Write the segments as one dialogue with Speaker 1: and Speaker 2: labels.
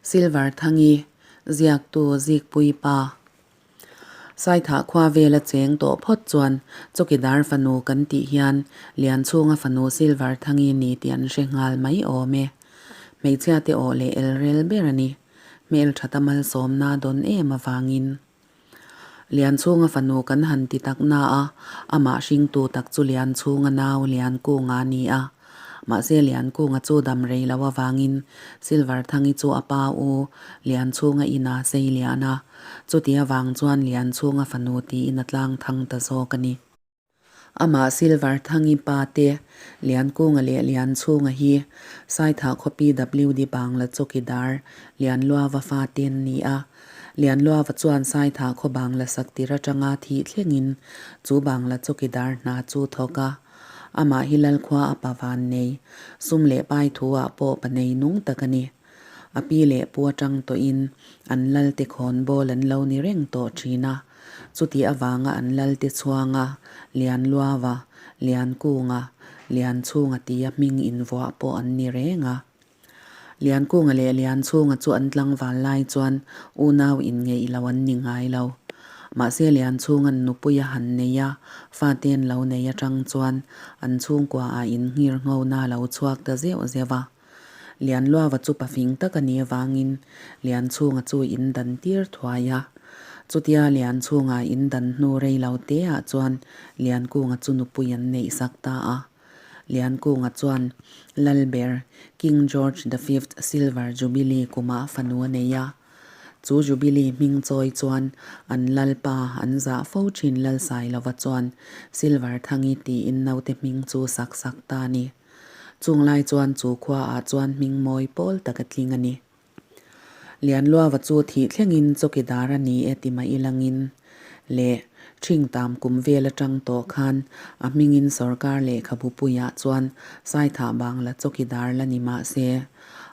Speaker 1: Silver Thangi, ziaktu Zikpui pa. Saithah khua vela cheng tawh phawt chuan Chawkidar fanu kan tih hian Lianchhunga fanu Silver Thangi ni tih an hre nghal mai awm e. Hmeichhia te aw leh elrel ber a ni. Hmel thata malsawmna dawn em avangin. Lianchhunga fanu kan han ti tak na a, amah hringtu tak chu Lianchhunga nau Liankunga a ni a. Mahse Liankunga chu dam rei lo avangin Silver Thangi chu a pa u Lianchhunga ina sei lian a, chuti avang chuan Lianchhunga fanu tiin a tlang thang ta zawk a ni. Amah Silver Thangi pa te Liankunga leh Lianchhunga hi Saithah khaw PWD Bangla chawkidar Lianluava fa te an ni a. Lianluava chuan Saithah khaw Bangla sak tir atanga thih thlengin chu Bangla chawkidar hna chu thawk a. Amah hi Lalkhua a pa van nei, sum leh pai thu ah pawh pa nei nung tak a ni. A pi leh pu atang tawhin an lalte khawn bawl an lo ni reng tawh thin a. Chuti avanga an lalte chhuanga Lianluava, Liankunga, Lianchhunga tia hming invuah pawh an ni reng a. Liankunga leh Lianchhunga chu an tlangval lai chuan unau inngeih lo an ni ngai lo. Mahse Lianchhunga'n nupui a han nei a, fate an lo nei atang chuan an chhungkua ah inngir nghona a lo chhuak ta zeuh zeuh a. Lianluava chu pafing tak a nih avangin Lianchhunga chu in dan tir thuai a. Chutia Lianchhunga in dan hnu rei lo te ah chuan Liankunga chu nupui an neih sak ta a. Liankunga chuan Lalber, King George the Fifth Silver Jubilee kumah fanu a nei a. Chu Jubilee hming chawi chuan an Lalpa an zah fo thin Lalsailova chuan Silver Thangi tiin naute hming chu sak sak ta a ni. Chung lai chuan chu khua ah chuan hming mawi pawl tak a tling a ni. Lianluava chu thih thlengin chawkidar a ni e ti mah ilangin leh ṭhing tam kum vel aṭang tawh khan a hmingin sawrkar lehkhabu puiah chuan Saithah Bangla chawkidar la ni mah se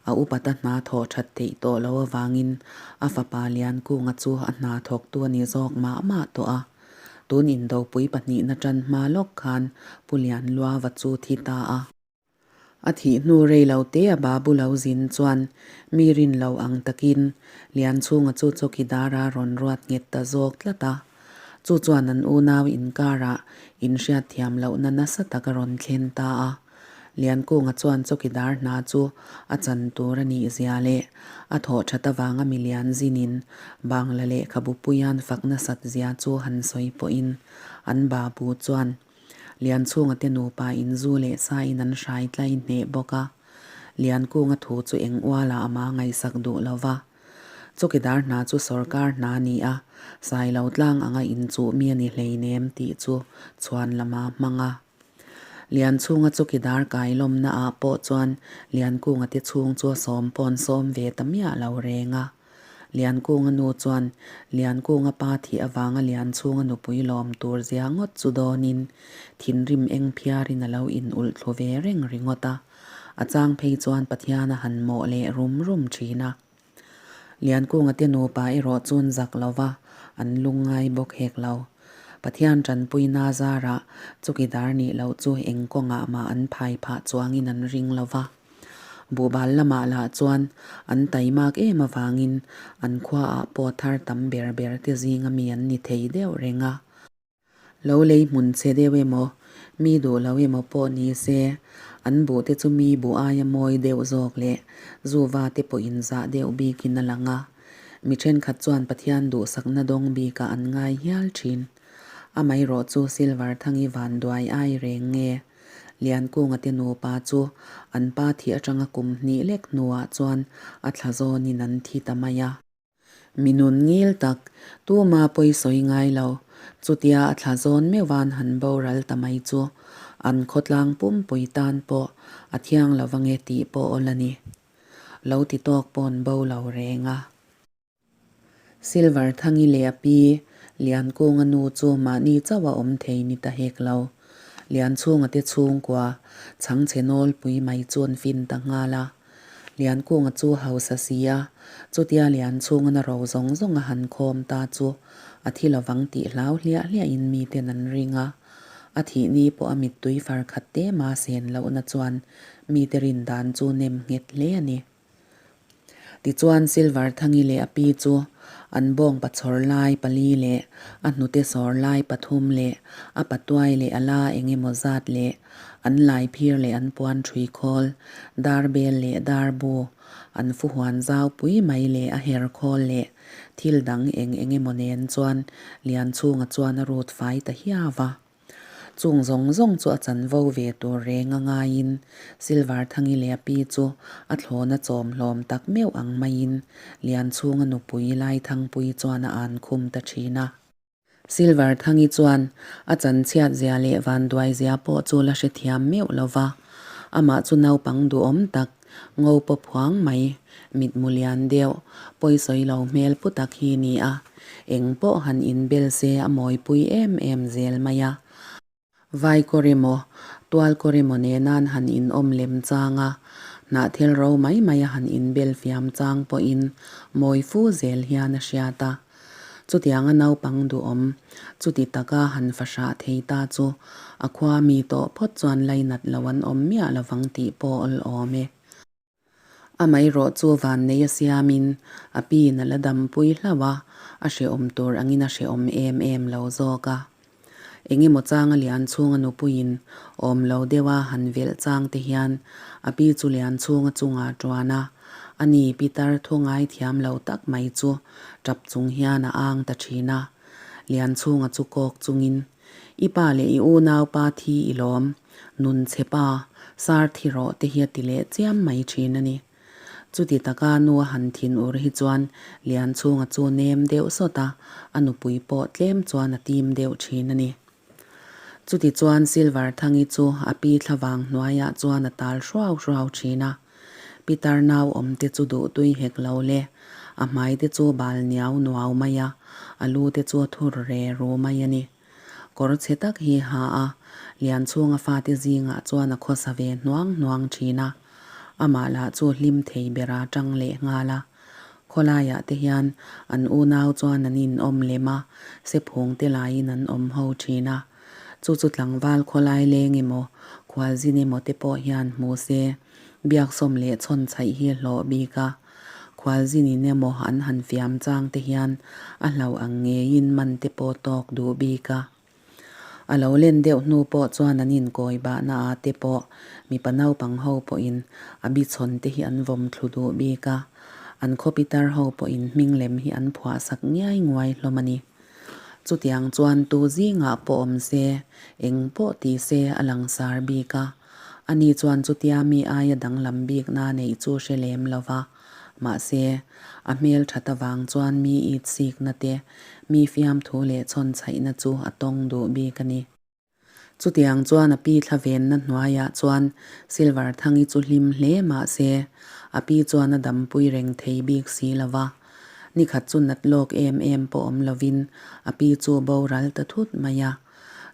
Speaker 1: a upata hna thawh ṭhat theih tawh lo avangin a fapa Liankunga chu a hna thawktu a ni zawk mah mah tawh a. Tun indopui pahnihna tan hma lawk khan Pu Lianluava chu thi ta a. A thih hnu rei lo te a babu lo zin chuan mi rin lo ang takin Lianchhunga chu chawkidara rawn ruat nghet ta zawk tlat a. Chu chuan an unau inkarah inhriatthiam lohna nasa tak a rawn thlen ta a. Liankunga chuan chawkidar hna chu a chan tur a nih zia leh a thawh that avanga milian zinin Bangla lehkhabu puian fak nasat zia chu han sawi pawhin an babu chuan Lianchhunga te nupa in zu leh sa in an hrai tlai hneh bawk a. Liankunga thu chu eng ualah a ma ngaihsak duh lo va. Chawkidar hna chu sawrkar hna a ni a, Sailo tlang anga inchuh mi a ni hleinem tih chu chhuan lama hmang a. Lianchhunga chawkidar kai lawmna ah pawh chuan Liankunga te chhung chu a sawm pawn sawm ve ta miah lo reng a. Liankunga nu chuan Liankunga pa thih avanga Lianchhunga nupui lawm tur zia ngawt chu dawnin thinrim eng phiarin a lo in ulh thlu ve reng ringawt a. A chang phei chuan Pathian a han mawh leh rum rum thin a. Liankunga te nupa erawh chun zak lo va, an lungngai bawk hek lo. Pathian tanpuina zarah chukidar nih loh chu eng kawngah mah an phai phah chuangin an ring lo va. Buhbal lamah lah chuan an taimak em avangin an khuaah pawh thar tam ber ber te zinga mi an ni thei deuh reng a. Lo lei hmun che deuh emaw, mi duh lo emaw pawh ni se, an buh te chu mi buh aia mawi deuh zawk leh zuva te pawh inzah deuh bikin a lang a. Mi thenkhat chuan Pathian duhsakna dawng bikah an ngai hial thin. Amaherawh chu Silver Thangi vanduai ai reng nge? Liankunga te nupa chu an pa thih atanga kum hnih lek hnuah chuan a thla zawnin an thi ta mai a. Mi nun ngil tak, tuma pawi sawi ngai lo, chutia a thla zawn meuhan han boral ta mai chu an khawtlang pumpui tan pawh a thiang lo ange tih pawh awl a ni. Lo ti tawk pawn bo lo reng a. Silver Thangi leh a pi, Liankunga nu chu mahni chauh a awm thei ni ta hek lo. Lianchhunga te chhungkua, chhangchhe nawlpui mai chu an fin ta nghal a. Liankunga chu hausa si a, chutia Lianchhunga na ro zawng zawng a han khawm ta chu a thi lovang tih hlau hliah hliahin miten an ring a. A thih ni pawh a mittui far khat te ma sen lohna chuan mite rin dan chu nem nghet hle a ni. Tichuan Silverthangi leh a pi chu an bawngpa chhawr lai pali leh a hnute sawr lai pathum leh a patuai leh a la eng emaw zat leh an laiphir leh an puan ṭhui khawl, darbel leh darbu, an fuhuan zau pui mai leh a her khawl leh thil dang eng eng emaw nen chuan Lianchhunga chuan a rut fai ta hiau va. Chung zawng zawng chu a chanvo ve tur reng a ngaiin Silver Thangi leh a pi chu a thlawna chawm hlawm tak meuh ang maiin Lianchhunga nupui Laithangpui chuan a an khum ta thin a. Silver Thangi chuan a chanchhiat zia leh vanduai zia pawh chu la hrethiam meuh lo va, amah chu naupang duhawm tak, ngo pawp huang mai, mitmu lian deuh, pawisawi lo hmel pu tak hi ni a, eng pawh han inbel se a mawipui em em zel mai a. Vai kawr emaw, tual kawr emaw nenan han inawm lem chang a, hnahthel ro mai mai a han inbel fiam chang pawhin mawi fu zel hian a hriat a. Chutianga naupang duhawm, chuti taka han fahrah thei ta chu a khua mi tawh phawt chuan lainat lo an awm miah lovang tih pawh awl awm e. Amaherawh chu vannei a siamin a piin a la dampui hlauh a, a hrehawm tur angin a hrehawm em em lo zawk a. Engemaw changa Lianchhunga nupuiin awm lo deuha han velh chang te hian a pi chu Lianchhunga chunga ṭuan a, ani Pitar thu ngaithiam lo tak mai chu ṭap chung hian a ang ta ṭhin a. Lianchhunga chu kawk chungin, I pa leh i unaupa thi i lawm, nun chhe pa, sar thi rawh te hi a ti leh chiam mai ṭhin a ni. Chuti taka nu a han thin ur hi chuan Lianchhunga chu nem deuh sawt a, a nupui pawh tlem chuan a tim deuh thin a ni. Chuti chuan Silver Thangi chu a pi thlavang hnuaiah chuan a tal hruau hruau thin a. Pitar nau awm te chu duh tui hek lo le, a hmai te chu bal niau nuau mai a, a lu te chu a thur re ru mai a ni. Kawr chhe tak hi ha a, Lianchhunga fate zingah chuan a khawsa ve hnuang hnuang thin a. Amah lah chu hlim thei bera tang leh nghal a. Khawlaiah te hian an unau chuan an inawm lem a, sephung te laiin an awm ho thin a. Chu chu tlangval khawlai leng emaw, khualzin emaw te pawh hian hmu se, biaksawm leh chhawn chhaih hi hlawh bik a. Khualzin in emaw an han fiam chang te hian a hlauh ang ngeiin man te pawh tawk duh bik a. A lo len deuh hnu pawh chuan an inkawi bahna ah te pawh mipa naupang ho pawhin a bichhawn te hi an vawm thlu duh bik a, an khaw pitar ho pawhin hming lem hi an phuah sak ngiai nguai hlawm a ni. Chutiang chuan tu zingah pawh awm se, eng pawh ti se a langsar bik a. Ani chuan chutia mi aia danglam bikna neih chu hre lem lo va. Mahse, a hmel that avang chuan mi it sikna te, mi fiamthu leh chhawn chhaihna chu a tawng duh bik a ni. Chutiang chuan a pi thla venna hnuaiah chuan Silver Thangi chu hlim hle mahse, a pi chuan a dampui reng thei bik si lo va. Nikhat chu nat lawk em em pawh awm lovin a pi chu boral ta thut mai a.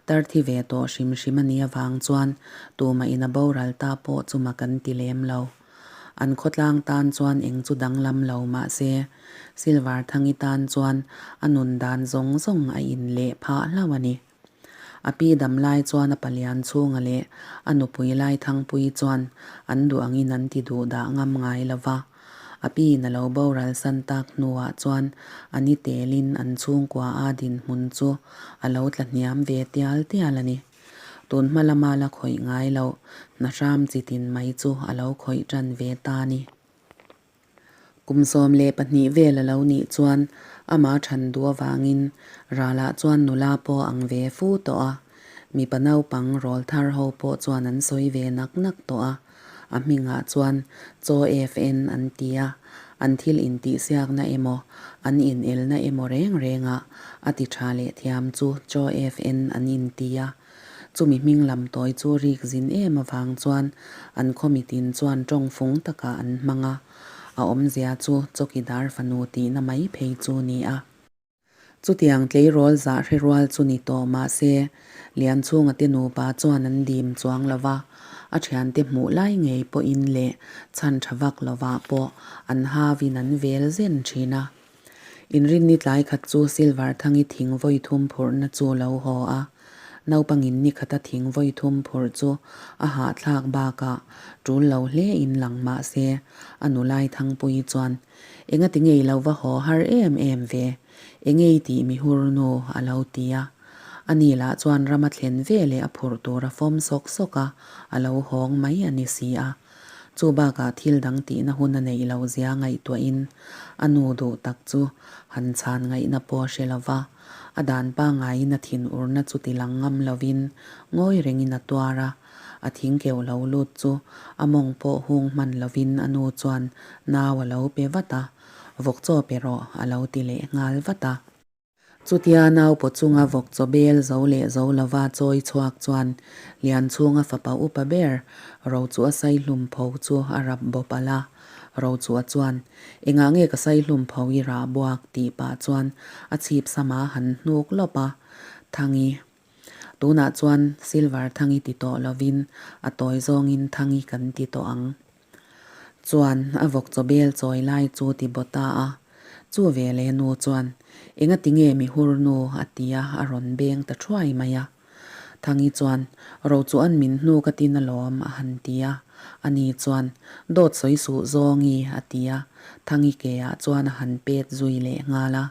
Speaker 1: Tar thi ve tawh hrim hrim a nih avang chuan tumah in a boral ta pawh chu mak an ti lem lo. An khawtlang tan chuan eng chu danglam lo mah se, Silver Thangi tan chuan a nun dan zawng zawng a in leh phah hlauh a ni. A pi dam lai chuan a palian chhunga leh a nupui lai Thangpui chuan an duh angin an ti duh dah ngam ngai lo va. A pi in a lo boral san tak hnuah chuan a ni telin an chhungkua a dinhmun chu a lo tla hniam ve tial tial a ni. Tun hma lama la khawih ngai loh hna hram chi tin mai chu a lo khawih tan ve ta a ni. Kum 12 vel a lo nih chuan ama than duh avangin Ralah chuan nula pawh ang ve fu tawh a, mipa naupang rawl thar ho pawh chuan an sawi ve nak nak tawh a, a hmingah chuan Chaw FN an ti a, an thil intihsiakna emaw an inelna emaw reng rengah a ti tha leh thiam chu Chaw FN an inti a. Chumi hming lam tawi chu rik zin em avang chuan an khaw mitin chuan tawng fung takah an hmang a, a awmzia chu chawkidar fanu tihna mai phei chu ni a. Chutiang tleirawl zah hre rual chu ni tawh mah se, Lianchhunga te nupa chuan an dim chuang lo va, a thiante hmuh lai ngei pawhin leh chhan tha vak lovah pawh an hauin an vel zen thin a. Inrinni tlai khat chu Silver Thangi thing vawi thum phurhna chu lo haw a. Naupangin ni khata thing vawi thum phurh chu a hahthlak bakah tul lo hle in lang mah se, a nulai Thangpuii chuan, Engati ngei lo va haw har em em ve, enge i tih mi hur nu? a lo ti a. Ani lah chuan rama thlen ve leh a phurh tur a fawm sawk sawk a, a lo hawng mai a ni si a. Chu bakah thil dang tihna hun a neih loh zia ngaihtuahin a nu duh tak chu han chhan ngaihna pawh a hre lo va, a dan pangaiin a thinurna chu ti lang ngam lovin ngawi rengin a tuar a, a thing keuh lo lut chu a mawng pawh hung hman lovin a nu chuan nau a lo pe vat a, vawk chaw pe rawh a lo ti leh nghal vat a. Chutia naupaw chunga vawk chaw bel zo leh zo lova chawi chhuak chuan Lianchhunga fapa upa ber Rochua Saihlum pho chu a rap bawp alh a. Rochua chuan, Engah nge ka Saihlum pho i rah buak? tih pah chuan a chhip sama han hnuk lawp a. Thangi. Tunah chuan Silver Thangi ti tawh lovin a tawi zawngin Thangi kan ti tawh ang. Chuan a vawk chaw bel chawi lai chu ti baw ta a. Chu ve leh nu chuan, Engati nge mi hur nu? a ti a, a rawn beng ta thuai mai a. Thangi chuan, Ro chu an min hnu ka tin alawm, a han ti a. Ani chuan, Dawt sawi suh zawngi, a ti a. Thangi ke ah chuan a han pet zui leh nghal a.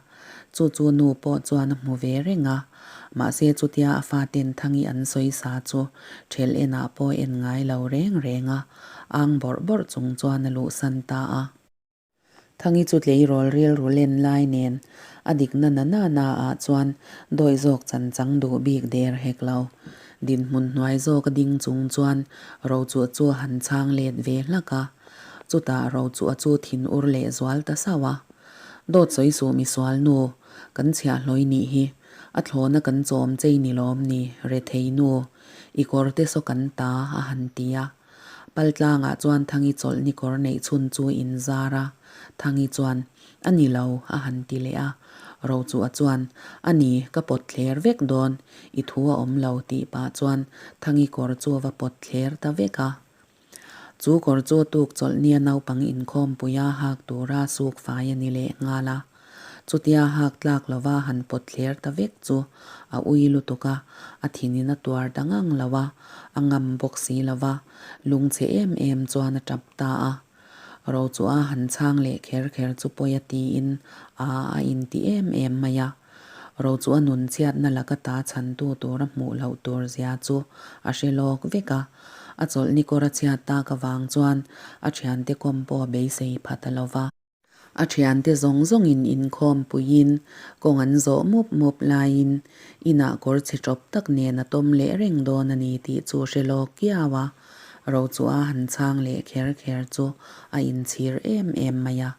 Speaker 1: Chu chu nu pawh chuan a hmu ve reng a, mahse chutia a faten Thangi an sawi sa chu ṭhelh enah pawh en ngai lo reng reng a, ang bawrh bawrh chung chuan a luhsan ta a. Thangi chu tleirawl rilru len lai nen a dikna na na na ah chuan dawih zawk chan chang duh bik der hek lo. Dinhmun hnuai zawk a ding chung chuan Rochuh chu a han chhang let ve hlak a, chutah Rochuh a chu thin ur leh zual ta sauh a. Dawt sawi suh misual nu, kan chhiah hlawi nih hi, a thlawna kan chawm chei ni lawm ni, rethei nu, i kawr te saw kan ta, a han ti a. Paltlangah chuan Thangi chawlh ni kawr neih chhun chu in zar a, Thangi chuan, A ni lo, a han ti leh a. Rochuha chuan, A ni, ka pawt thler vek dawn, i thu a awm lo, tih pah chuan Thangi kawr chu a va pawt thler ta vek a. Chu kawr chu tuk chawlh nia naupang inkhawmpuia hak tura suk fai a ni leh nghal a. Chutia hak tlak lova han pawt thler ta vek chu a ui lutuk a, a thinin a tuar ta ngang lo a, a ngam bawk si lo va, lungchhe em em chuan a tap ta a. Ro chu a han chhang leh kher kher chu pawi a tiin a a inti em em mai a. Ro chu a nun chhiatna laka ta chhantu tura hmuh loh tur zia chu a hre lawk vek a. A chawlhni kawr a chhiat tak avang chuan a thiante kawm pawh a beisei pha ta lo va. A thiante zawng zawngin inkhawm puiin kawng an zawh mup mup laiin inah kawr chhe tawp tak nen a tawm leh reng dawn a ni tih chu hre lawk kiau a. Ro chu a han chhang leh kher kher chu a inchhir em em mai a.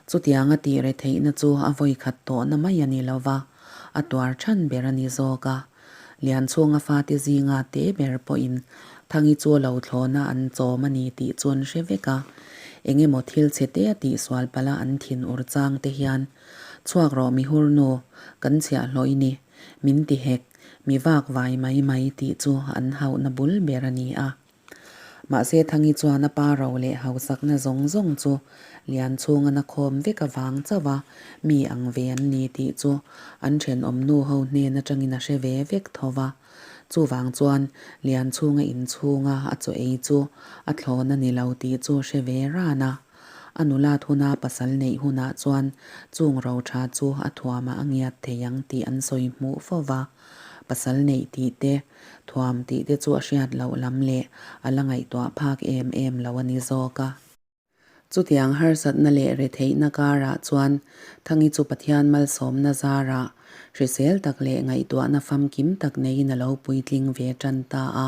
Speaker 1: Chutianga tih re theihna chu a vawi khat tawhna mai a ni lo va, a tuar chhan ber a ni zawk a. Lianchhunga fate zinga te ber pawhin Thangi chu lo thlawna an chawm a ni tih chu an hre vek a. Eng emaw thil chhe te a tihsual palh a an thin ur chang te hian, Chhuak rawh mi hur nu, kan chhiah hlawh i ni, min ti hek, mi vak vai mai mai tih chu an hauhna bul ber a ni a. Mahse Thangi chuan a pa ro leh hausakna zawng zawng chu Lianchhunga na khawm vek avang chauh a mi ang ve an ni tih chu an thenawm nu ho hnen atangin a hre ve vek tho va. Chuvang chuan Lianchhunga inchhunga a chaw ei chu a thlawn a ni lo tih chu hre ve ran a. A nulat huna pasal neih hunah chuan chung ro tha chu a thuamah a ngiat thei ang tih an sawi hmuh fo va. Pasal neih tih te, thuam tih te chu a hriat loh lam leh a la ngaihtuah phak em em lo a ni zawk a. Chutiang harsatna leh retheihna karah chuan Thangi chu Pathian malsawmna zarah hrisel tak leh ngaihtuahna famkim tak neiin a lo puitling ve tan ta a.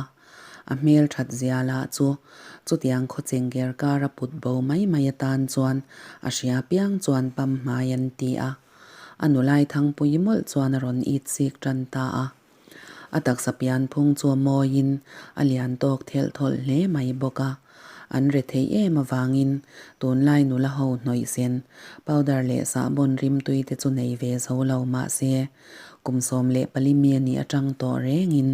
Speaker 1: A hmel that zia lah chu chutiang khawcheng ger kara put bo mai mai atan chuan a hria piang chuan pam hmai an ti a. A nulai Thangpui mawlh chuan a rawn it sik tan ta a. A taksa pian phung chu a mawiin a lian tawk thelh thawlh hle mai bawk a. An re theih em avangin tunlai nula ho hnawih sen, powder leh sahbawn rimtui te chu nei ve zo lo mahse kum 14 mi a nih atang tawh rengin.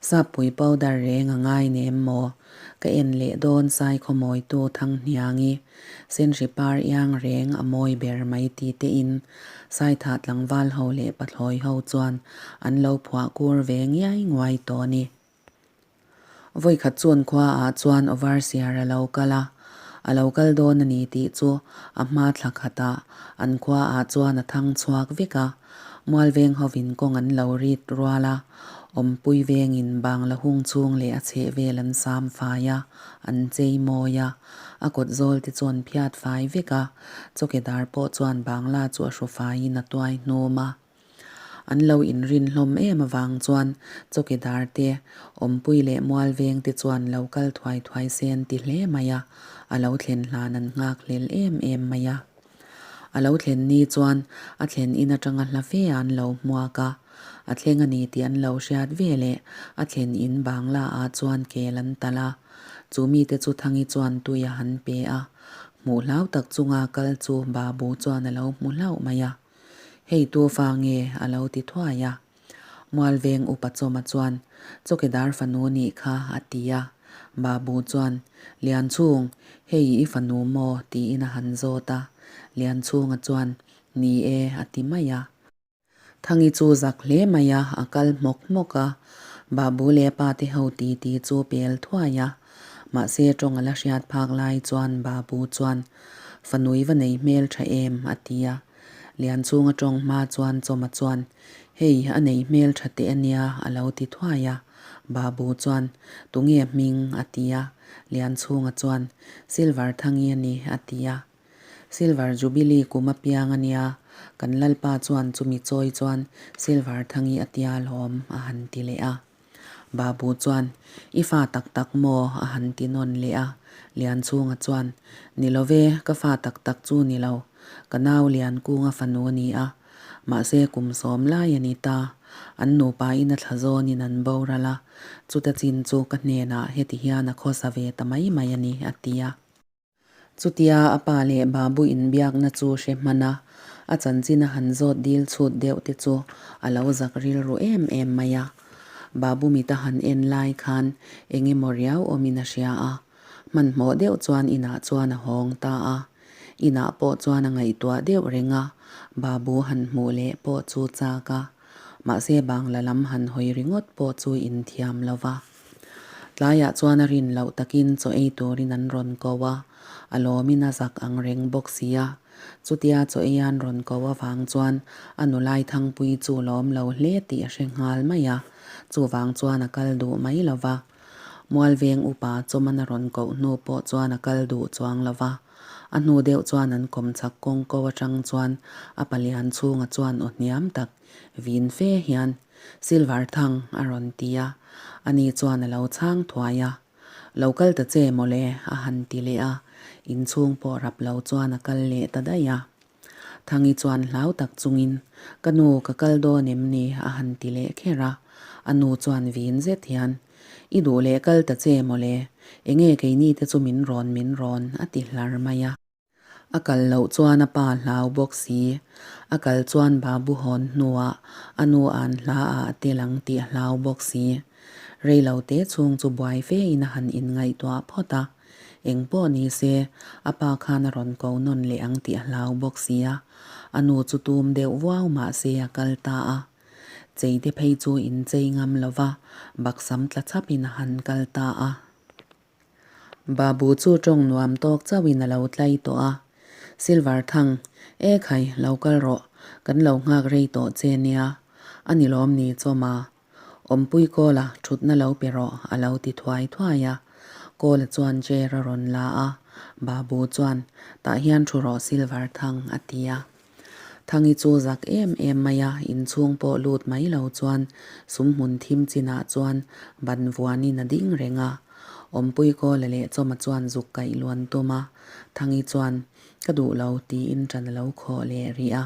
Speaker 1: Sappui powder reng a ngai nem maw? Ka en leh dawn Saikhawmawitu Thanghniangi Senhri par iang reng a mawi ber mai ti tein Saithah tlangval ho leh pathlawi ho chuan an lo phuah kur ve ngiai nguai tawh a ni. Vawikhat chun khua ah chuan overseer a lo kal a, a lo kal dawn a ni tih chu a hma thla khat ah an khua ah chuan a thang chhuak vek a, Mualveng hovin kawng an lo rit rual a, awmpui vengin bangla hung chhung leh a chheh vel an sam fai a, an chei mawi a, a kawt zawl te chuan phiat fai vek a, chawkedar pawh chuan bangla chu a hru faiin a tuai hnum a. An lo inrin hlawm em avang chuan chawkedar te, awmpui leh mualveng te chuan lo kal thuai thuai se an ti hle mai a, a lo thlen hlan an nghak hlel em em mai a. A lo thlen ni chuan a thlen in atanga hla fe an lo hmuak a, a thleng a ni tih an lo hriat ve leh a thlen in Bangla ah chuan kel an talh a, chu mite chu Thangi chuan tui a han pe a, hmuh hlau tak chunga kal chu Babu chuan a lo hmu hlauh mai a. Hei tu fa nge a lo ti thuai a. Mualveng upa Chawma chuan, Chawkedar fanu nih kha a ti a. Babu chuan, Lianchhung, hei i fanu maw? tiin a han zawt a. Lianchhunga chuan, Ni e a ti mai a. Thangi chu zak hle mai a, a kal hmawk hmawk a. Babu leh pa te ho ti ti chu pel thuai a. Mahse tawng a la hriat phak lai chuan Babu chuan, Fanui va nei hmel tha em? a ti a. Lianchhunga tawng hma chuan Chawma chuan, Hei, a nei hmel tha teh a nia, a lo ti thuai a. Babu chuan, Tunge hming? a ti a. Lianchhunga chuan, Silver Thangi a ni, a ti a. Silver Jubilee kum apiang a nia, kan Lalpa chuan chumi chawi chuan Silver Thangi a tia lawm, a han ti leh a. Babu chuan, I fa tak tak maw? a han ti nawn leh a. Lianchhunga chuan, Ni lo ve, ka fa tak tak chu ni lo. Ka nau Liankunga fanu a ni a. Mahse kum sawm lai a ni ta. An nupain a thla zawnin an boral a. Chuta chin chu ka hnenah heti hian a khawsa ve ta mai mai a ni, a ti a. Chutia a pa leh Babu inbiakna chu hre hman a, a chanchin a han zawt dil chhut deuh te chu a lo zak rilru em em mai a. Babu mit a han en lai khan eng emaw riau awmin a hria a, hmanhmawh deuh chuan inah chuan a hawng ta a. Inah pawh chuan a ngaihtuah deuh reng a, Babu han hmuh leh pawh chu chak a, mahse bangla lam han hawi ringawt pawh chu inthiam lo va. Tlaiah chuan a rin loh takin chaw ei turin an rawn ko a, a lawmin a zak ang reng bawk si a. Chutia chaw ei an rawn ko avang chuan a nulai thangpui chu lawm lo hle tih a hre nghal mai a, chuvang chuan a kal duh mai lo va. Mualveng upa chawman a rawn koh hnu pawh chuan a kal duh chuang lo va. A hnu deuh chuan an kawm chak kawng ko atang chuan a palian chhunga chuan aw hniam tak vin fe hian Silver thang a rawn ti a, ani chuan a lo chhang thuai a. Lo kal ta che mawle a han ti leh a, inchhung pawh rap lo chuan a kal leh ta daih a. Thangi chuan hlau tak chungin, Ka nu, ka kal dawn em ni? a han ti leh kher a. A nu chuan vin zet hian, I duh leh kal ta che mawle, enge keini te chu min rawn min rawn a ti hlar mai a. A kal loh chuan a pa hlau bawk si. A kal chuan Babu hawn hnuah a nu an hla ah a tel ang tih a hlau bawk si. Rei lo te chhung chu buai fe in a han inngaihtuah phawt a. Eng pawh ni se, a pa khan a rawn ko nawn leh ang tih a hlau bawk si a. A nu chu tum deuh vuau mah se a kal ta a. Chei te phei chu inchei ngam lova baksam tla chhap in a han kal ta a. Babu chu tawng nuam tawk chauhin a lo tlai tawh a. Silver thang, E khai, lo kal rawh, kan lo nghak rei tawh che nia. A ni lawm ni Chawma. Awmpui Kawla thutna lo pe rawh, a lo ti thuai thuai a. Kawla chuan chair a rawn la a, Babu chuan, Tah hian thu rawh Silver thang, a ti a. Thangi chu zak em em mai a, inchhung pawh lut mai lo chuan sumhmun thim chinah chuan ban vuanin a ding reng a. Awmpui Kawla leh Chawma chuan zuk kaih luan tum a, Thangi chuan, Ka duh lo, tiin ṭan a lo khawh leh rih a.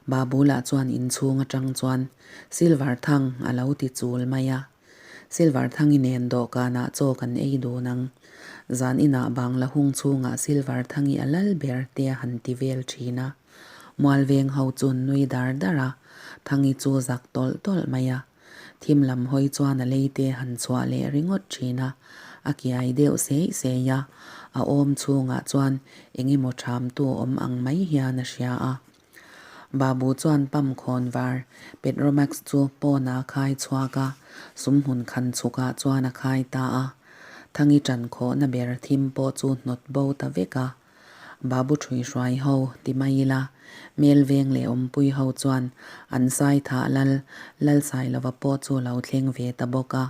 Speaker 1: Babu lah chuan inchhung aṭang chuan, Silver Thang, a lo ti chul mai a. Silver Thangi nen dawhkanah chaw kan ei dun ang. Zan inah bangla hung chhungah Silver Thangi a lal ber te a han ti vel thin a. Mualveng ho chu nui dar dar a, Thangi chu zak tawlh tawlh mai a. Thim lam hawi chuan a lei te han chhuah leh ringawt thin a, a kiai deuh seih seih a, a awm chhungah chuan eng emaw thamtu awm ang mai hian a hria a. Babu chuan pump khawn var Petromax chu pawnah a khai chhuak a, sumhmun khan chhukah chuan a khai ta a. Thangi ṭan khawhna ber thim pawh chu hnawt bo ta vek a. Babu ṭhui hruai ho ti mai ila, Mel veng leh awmpui ho chuan an sai thah lal Lalsailova pawh chu lo thleng ve ta bawk a,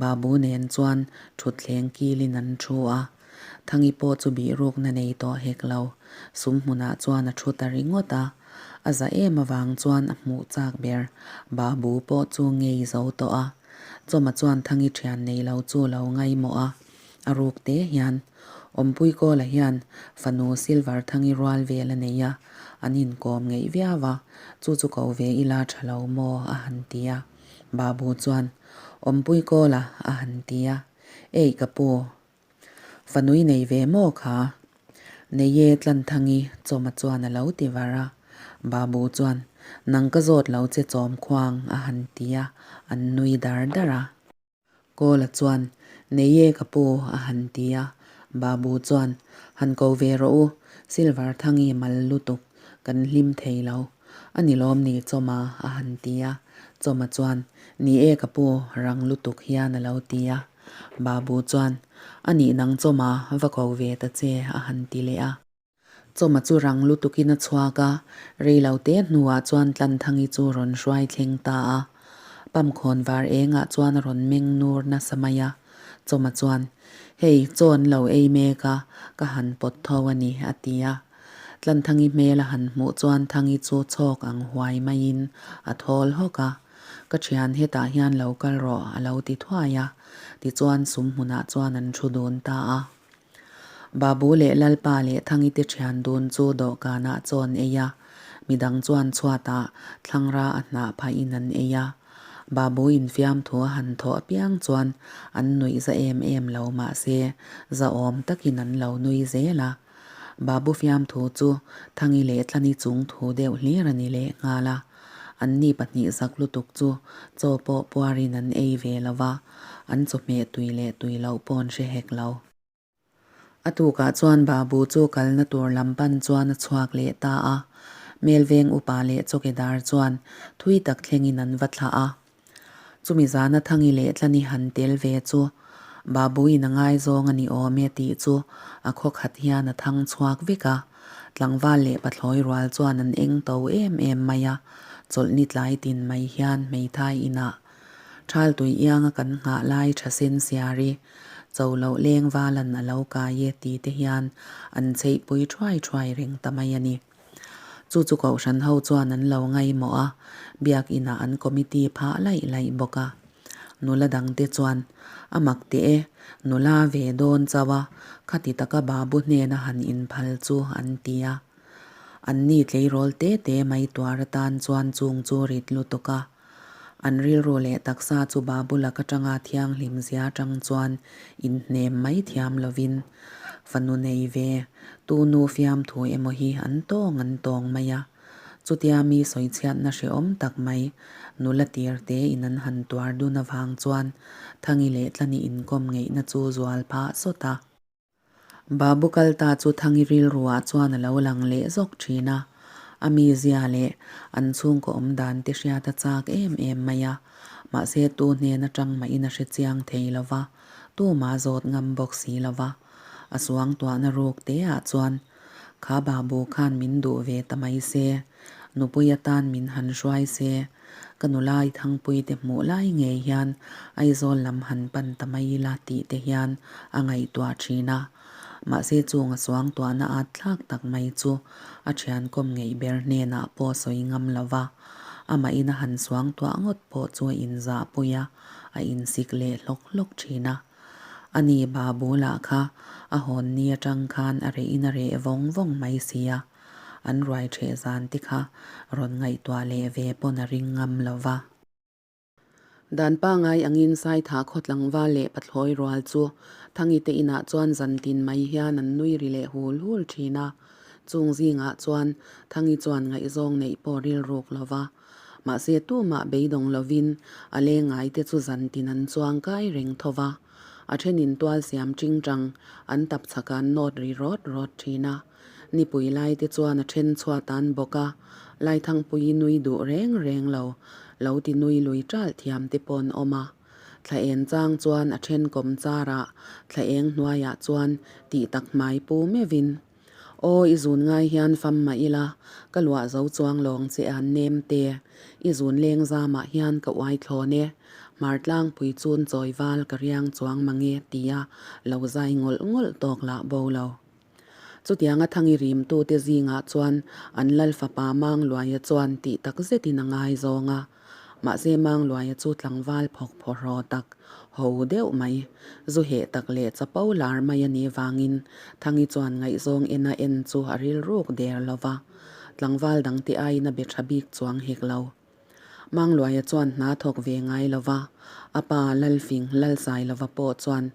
Speaker 1: Babu nen chuan ṭhutthleng kilin an ṭhu a. Thangi pawh chu bihrukna nei tawh hek lo, sum hmunah chuan a ṭhu ta ringawt a. A za em avang chuan a hmuh chak ber Babu pawh chu ngei zo tawh a. Chawma chuan Thangi ṭhian nei lo chu lo ngaimawh a, a ruk te hian Awmpui Kawla hian fanu Silver Thangi rual vel a nei a, an inkawm ngeih viau a, chu chu ko ve ila tha lo maw a han ti a. Babu chuan, Awmpui Kawla a han ti a, Ei ka pu, fanui nei ve maw kha? Nei e Tlanthangi Chawma chuan a lo ti var a. Babu chuan, Nang ka zawt lo che chawm khuang a han ti a, an nui dar dar a. Kawla chuan, Nei e ka pu, a han ti a. Babu chuan, Han ko ve rawh u, Silver Thangi mal lutuk, kan hlim thei lo. A ni lawm ni Chawma, a han ti a. Chawma chuan, Ni e ka pu, rang lutuk hian a lo ti a. Babu chuan, A nih nang Chawma, va ko ve ta che, a han ti leh a. Chawma chu rang lutukin a chhuak a, reilo te hnuah chuan Tlanthangi chu rawn hruai thleng ta a. Pamkhawn var engah chuan a rawn meng nur nasa mai a. Chawma chuan, Hei, chaw an lo ei mek a, ka han pawt tho a ni, a ti a. Tlanthangi hmel a han hmuh chuan Thangi chu chhawk ang huai maiin a thawl hawk a. Ka thian hetah hian lo kal rawh, a lo ti thuai a. Tichuan sum hmunah chuan an thu dun ta a. Babu leh Lalpa leh Thangi te thian dun chu dawhkanah chaw an ei a, midang chuan chhuatah thlangra a hnah phahin an ei a. Babu infiamthu a han thawh apiang chuan an nuih za em em lo mahse zahawm takin an lo nui zel a. Babu fiamthu chu Thangi leh Tlani chung thu deuh hlir a ni leh nghal a. Anni pahnih zak lutuk chu chaw pawh puarin an ei ve lo va, an chawhmeh tui leh tui loh pawh an hre hek lo. A tukah chuan Babu chu kalna tur lam pan chuan a chhuak leh ta a, Melveng upa leh chawkedar chuan thui tak thlengin an va thlah a. Chumi zana Thangi leh Tlani han tel ve chu Babuin a ngaizawng a ni awm e tih chu a khaw khat hian a thang chhuak vek a. Tlangval leh pathlawi rual chuan an eng to em em mai a, chawlhni tlai tin mai hian hmeithai inah Thaltui ianga kan nghah lai tha sen siari cho loh leng valan a lo kai e ti te hian an chheihpui thuai thuai reng ta mai a ni. Chu chu Kohhran ho chuan an lo ngaimawh a, biak inah an committee phah laih laih bawk a. Nula dangte chuan, A mak teh e, nula ve dawn chauh a, khati taka babu hnena han inphal chu an ti a. Anni tleirawl te te mai tuar atan chuan chung chu rit lutuk a. An rilru leh taksa chu babu lak atanga thianghlim zia atang chuan inhnem mai thiam lovin fanu nei ve tu nu fiamthu emaw hi an tawng an tawng mai a. Chutia mi sawichhiatna hrehawm tak mai nula tir te in an han tuar dun avang chuan Thangi leh Tlani inkawm ngeihna chu zual phah sawt a. Babu kal ta chu Thangi rilruah chuan a lo lang leh zawk thin a, a mizia leh an chhungkaw awm dan te hriat a chak em em mai a, mahse tu hnen atang mahin a hre chiang thei lo va, tumah zawt ngam bawk si lo va, a suangtuahna ruk te ah chuan Kha Babu khan min duh ve ta mai se, nupui atan min han hruai se, ka nulai Thangpui te hmuh lai ngei hian Aizawl lam han pan ta mai ila tih te hian a ngaihtuah thin a. Mahse chung a suangtuahna at thlak tak mai chu a thiankawm ngeih ber hnenah pawh sawi ngam lo va, amahin a han suangtuah ngawt pawh chu a inzahpui a, a insik leh hlawk hlawk thin a. A ni Babu lah kha a hawn ni atang khan a rehin a reh vawng vawng mai si a, an ruai theh zan te kha rawn ngaihtuah leh ve pawn a ring ngam lo va. Dan pangai angin Saitha khaw tlangval leh pathlawi rual chu Thangi te inah chuan zan tin mai hian an nui ri leh hul hul thin a, chung zingah chuan Thangi chuan ngaihzawng neih pawh rilruk lo va. Mahse tumah beidawng lovin a leng ngai te chu zan tin an chuang kai reng tho va. A thenin tual siam tingtang an tap chhaka an nawt ri rawt rawt thin a. Nipui lai te chuan a then chhuat an bawk a, Laithangpuii nui duh reng reng lo, lo ti nui lui ṭalh thiam te pawh an awm a. Thla eng chang chuan a then kawm char a, thla eng hnuaiah chuan tih tak hmai pu meuhin, Aw, i zun ngai hian fam mah ila, ka luah zo chuang lawng che an nem te, i zun leng zamah hian ka uai thlawn e, hmar tlangpui chun chawi val ka riang chuang mange tia lo zai ngawlh ngawlh tawk lah bo lo. Chutianga Thangi rimtute zingah chuan an lal fapa Mangluaia chuan tih tak zetin a ngaizawng a. Mahse Mangluaia chu tlangval phawk phawhraw tak, ho deuh mai, zu heh tak leh chapo lar mai a nih vangin Thangi chuan ngaihzawng ena en chu a rilruk der lo va. Tlangval dangte aiin a be tha bik chuang hek lo. Mangluaia chuan hna thawk ve ngai lo va, a pa Lalfing Lalsailova pawh chuan,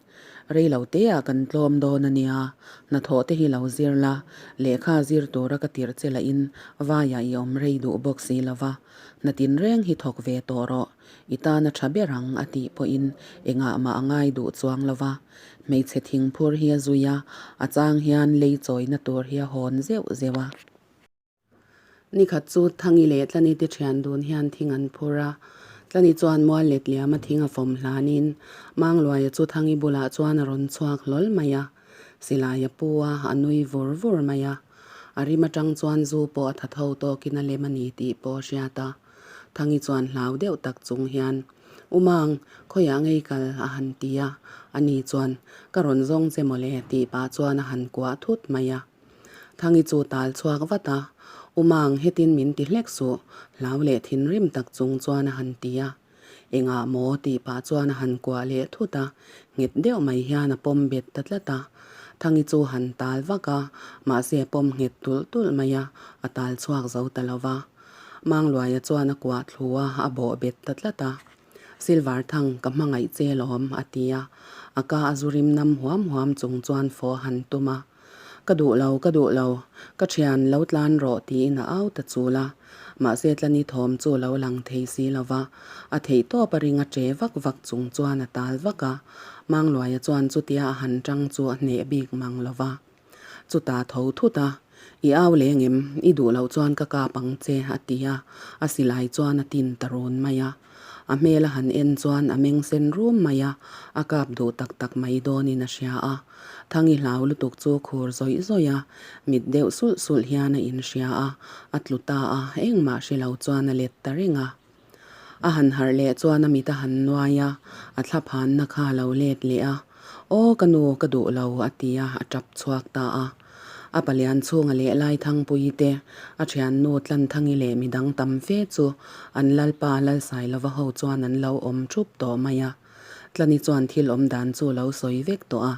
Speaker 1: Rei lo teah kan tlawm dawn a nia, hnathawh te hi lo zir la, lehkha zir tura ka tirh che lahin vaiah i awm rei duh bawk si lo va, hna tinreng hi thawk ve tawh rawh, i tan a tha ber ang a tih pawhin engah mah a ngai duh chuang lo va, hmeichhe thingphur hi a zui a, a chang hian lei chawina tur hi a hawn zeuh zeuh a. Nikhat chu Thangi leh Tlani te thian dun hian thing an phur a, Tlani chuan mual let liam a thing a fawm hlanin Mangluaia chu Thangi bulah chuan a rawn chhuak hlawl mai a, silai a pu a, a nui vur vur mai a. A rim atang chuan zu pawh a tha tho tawkin a lem a ni tih pawh a hriat a. Thangi chuan hlau deuh tak chung hian, U Mang, khawiah ngei kal? a han ti a, ani chuan, Ka rawn zawng che mawle tih pah chuan a han kuah thut mai a. Thangi chu tal chhuak vat a, U Mang, hetin min ti hlek suh, hlau leh thinrim tak chung chuan a han ti a. Engah maw tih pah chuan a han kuah leh thut a, nghet deuh mai hian a pawm bet ta tlat a. Thangi chu han tal vak a, mahse a pawm nghet tulh tulh mai a, a tal chhuak zo ta lo va. Mangluaia chuan a kuah thlu a, a bawh bet ta tlat a. Silver thang ka hmangaih che lawm, a ti a. A ka a zu rim nam huam huam chung chuan fawh a han tum a. Ka duh lo, ka duh lo, ka thian lo tlan rawh tiin a au ta chul a. Mahse Tlani thawm chu lo lang thei si lo va, a theih tawp a ring a che vak vak chung chuan a tal vak a. Mangluaia chuan chutia a han tang chu a hneh bik mang lo va. Chutah tho thut a, I au leng em, i duh loh chuan ka kap ang che, a ti a, a silai chuan a tin ta run mai a. A hmel a han en chuan a meng sen rum mai a, a kap duh tak tak mai dawnin a hria a. Thangi hlau lutuk chu khur zawih zawih a, mit deuh sulh sulh hian a inhria a, a tlu ta a, engmah hre lo chuan a let ta reng a. A han harh leh chuan a mit a han nuai a, a thla phanna kha a lo let leh a. Aw ka nu, ka duh lo, a ti a, a tap chhuak ta a. A palian chhunga leh Laithangpuii te, a thiannu Tlanthangi leh midang tam fe chu an Lalpa Lalsailova ho chuan an lo awm thup tawh mai a. Tlani chuan thil awm dan chu lo sawi vek tawh a,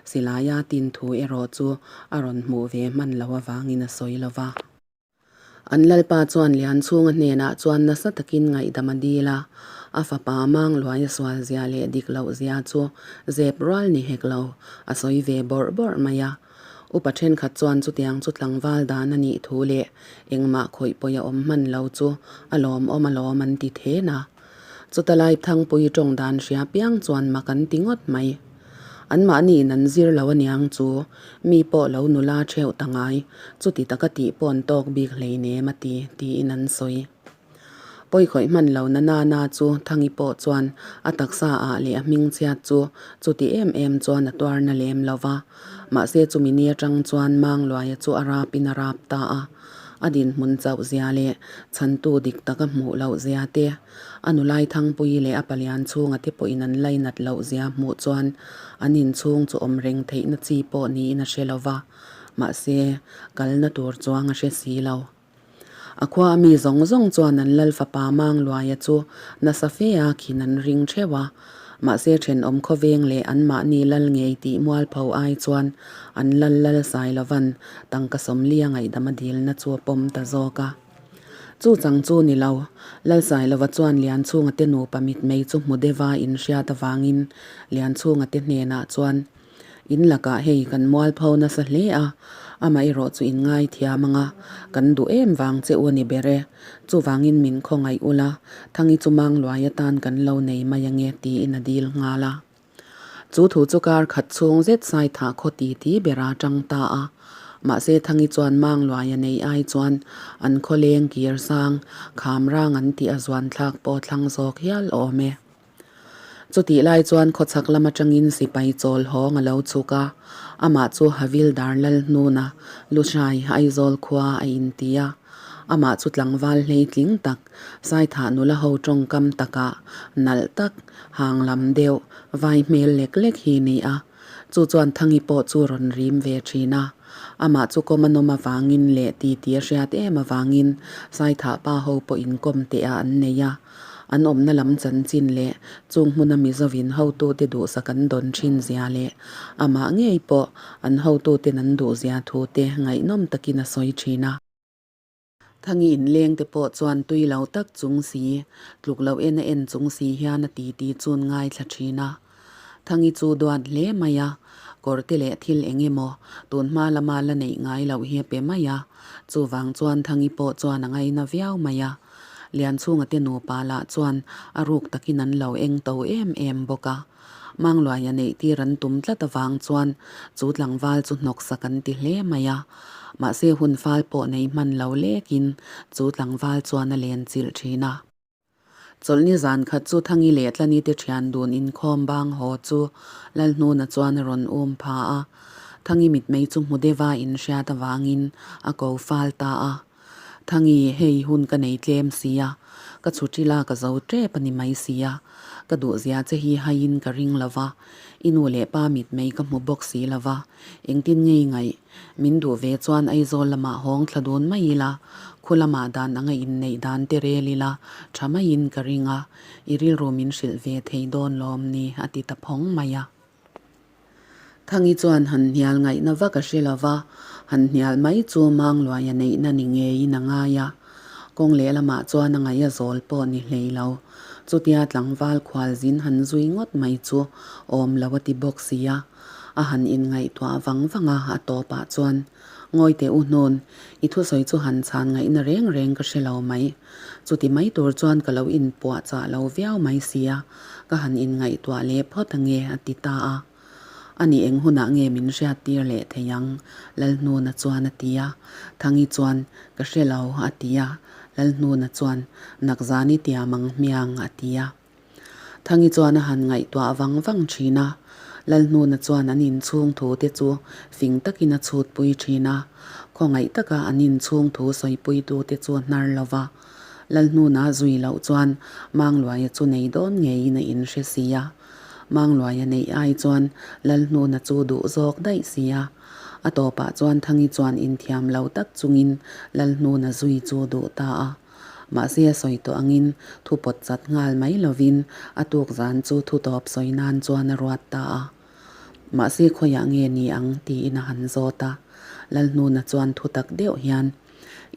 Speaker 1: silaia tin thu erawh chu a rawn hmuh ve hman lo avangin a sawi lo va. An Lalpa chuan Lianchhunga hnenah chuan nasa takin ngaihdam a dil a, a fapa Mangluaia sual zia leh dik loh zia chu zep rual ni hek lo, a sawi ve bawrh bawrh mai a. Upa thenkhat chuan chutiang chu tlangval dan a nih thu leh engmah khawih pawi a awm hman lo chu a lawmawm alawm an ti then a. Chuta lai Thangpui tawng dan hria piang chuan mak an ti ngawt mai. Anmahniin an zir lo aniang chu mi pawh lo nula theuh ta ngai, chuti taka tih pawh an tawk bik hleinem a ti, tiin an sawi. Pawi khawih hman lo na nana chu Thangi pawh chuan a taksa ah leh a hming chhiat chu chuti em em chuan a tuar na lem lo va. Mahse chumi ni atang chuan Mangluaia chu a rap in a rap ta a. A dinhmun chauh zia leh chhantu dik taka hmuh loh zia te, a nulai Thangpuii leh a palian chhunga te pawhin an lainat loh zia hmuh chuan an inchhung chu awm reng theihna chi pawh niin a hre lo va, mahse kalna tur chuang a hre si lo. A khua a mi zawng zawng chuan an lal fapa Mangluaia chu nasa fe a khin an ring theuh a, mahse thenawm khawveng leh anmahni lal ngei tih mualpho ai chuan an lal lal Sailovan tangka sawmli a ngaihdam a dilna chu a pawm ta zawk a. Chu chang chu ni lo, Lal Sailova chuan Lianchhunga te nupa mitmei chu hmu deuha inhriat avangin Lianchhunga te hnenah chuan. In lakah hei kan mualpho nasa hle a, amaherawh chu in ngaithiam ang a, kan duh em vang che u a ni ber e. Chuvangin min khawngaih ula, Thangi chu Mangluai atan kan lo nei mai ange tiin a dil nghal a. Chu thu chu kar khat chhung zet Saithah khaw ti ti bera tang ta a. Mahse Thangi chuan Mangluaia nei ai chuan an khaw leng kir sang kham rang an tih a zuan thlak pawh thlang zawk hial awm e. Chutih lai chuan khawchhak lam atangin sipai chawl hawng a lo chhuk a, amah chu Havildar Lalhnuna Lushai Aizawl khua a inti a. Amah chu tlangval hleitling tak, Saithah nula ho tawngkam takah nalh tak, hang lam deuh, vai hmel lek lek hi ni a. Chu chuan Thangi pawh chu rawn rim ve thin a. Amah chu kawm a nawm avangin leh titi a hriat em avangin Saithah pa ho pawh inkawm teh a an nei a. An awmna lam chanchin leh chung hmuna Mizovin hotute duhsak an dawn thin zia leh amah ngei pawh an hotuten an duh zia thu te ngaihnawm takin a sawi thin a. Thangi inleng te pawh chuan tui lo tak chung si, tluk loh en a en chung si hian a titi chun ngaithla thin a. Thangi chu duat hle mai a, kawr te leh thil eng emaw tun hma lama la neih ngai loh hi a pe mai a, chuvang chuan Thangi pawh chuan a ngaina viau mai a. Lianchhunga te nupa lah chuan a ruk takin an lo eng to em em bawk a. Mangluaia neih tir an tum tlat avang chuan chu tlangval chu hnawksak an ti hle mai a. Mahse hun fal pawh nei hman lo lekin chu tlangval chuan a len chilh thin a. Chawlhni zan khat chu Thangi leh Tlani te thian dun inkhawm bang haw chu Lalhnuna chuan a rawn um pha a. Thangi mitmei chu hmu deuha inhriat avangin a ko fal ta a. Thangi, hei hun ka nei tlem sia, ka chhuṭila ka zo ṭep a ni mai sia, ka duhzia che hi haiin ka ring lo va, i nu leh pa mitmei ka hmu bawk si lo va, engtin ngei ngaih, min duh ve chuan Aizawl lamah hawng thla dun mai ila, khu lamah dan anga inneih dan te rel ila, ṭha maiin ka ring a, i rilru min hrilh ve thei dawn lawm ni, a ti ta phawng mai a. Thangi chuan han hnial ngaihna vak a hre lo va, han hnial mai chu Mangluaia neihna ni ngeiin a ngai a. Kawng lehlamah chuan a ngaih a zawl pawh ni hlei lo. Chutia tlangval khualzin han zui ngawt mai chu awm lo a ti bawk si a. A han inngaihtuah vang vang a, a tawpah chuan, Ngawi teh u Hnawn, i thusawi chu han chhan ngaihna reng reng ka hre lo mai. Chuti mai tur chuan ka lo inpuah chah lo viau mai si a, ka han inngaihtuah leh phawt ange a ti ta a. Ani eng hunah nge min hriattir leh thei ang? Lalhnuna chuan a ti a. Thangi chuan, Ka hre lo a ti a. Lalhnuna chuan, Nakzani tiam ang hmiang a ti a. Thangi chuan a han ngaihtuah vang vang thin a, Lalhnuna chuan an inchhung thu te chu fing takin a chhutpui thin a, khawngaih taka an inchhung thu sawipuitu te chu a hnar lo va. Lalhnuna zui loh chuan Mangluaia chu nei dawn ngeiin a inhre si a. Mangluaia neih ai chuan Lalhnuna chu duh zawk daih si a. A tawpah chuan Thangi chuan inthiam lo tak chungin Lalhnuna zui chu duh ta a. Mahse a sawi tawh angin thu pawt chat nghal mai lovin a tuk zan chu thu tawp sawi nan chuan a ruat ta a. Mahse khawiah nge ni ang tiin a han zawt a. Lalhnuna chuan thu tak deuh hian,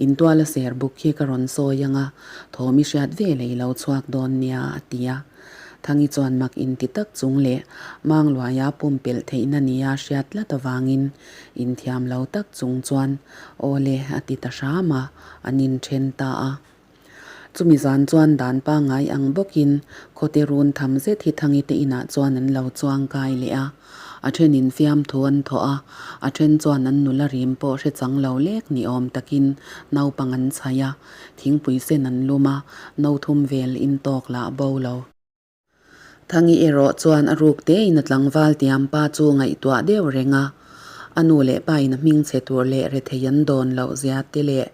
Speaker 1: Intuala ser buk hi ka rawn sawi ang a, thawm i hriat ve lei lo chhuak dawn nia a ti a. Thangi chuan mak inti tak chung leh Mangluaia pumpelh theihna nia hriat tlat avangin inthiam lo tak chung chuan Aw le a ti ta hram a, an inthen ta a. Chumi zan chuan dan pangngai ang bawkin khawte run tham zet hi Thangi te inah chuan an lo chuang kai leh a. A thenin fiamthu an thawh a, a then chuan an nula rim pawh hre chang lo lek ni awm takin naupang an chhaih a, thingpui sen an lum a, no thum vel intawk lah bo lo. Thangi erawh chuan a ruk tein a tlangval tiam pa chu ngaihtuah deuh reng a. A nu leh pa in a hming chhe tur leh rethei an dawn loh zia te leh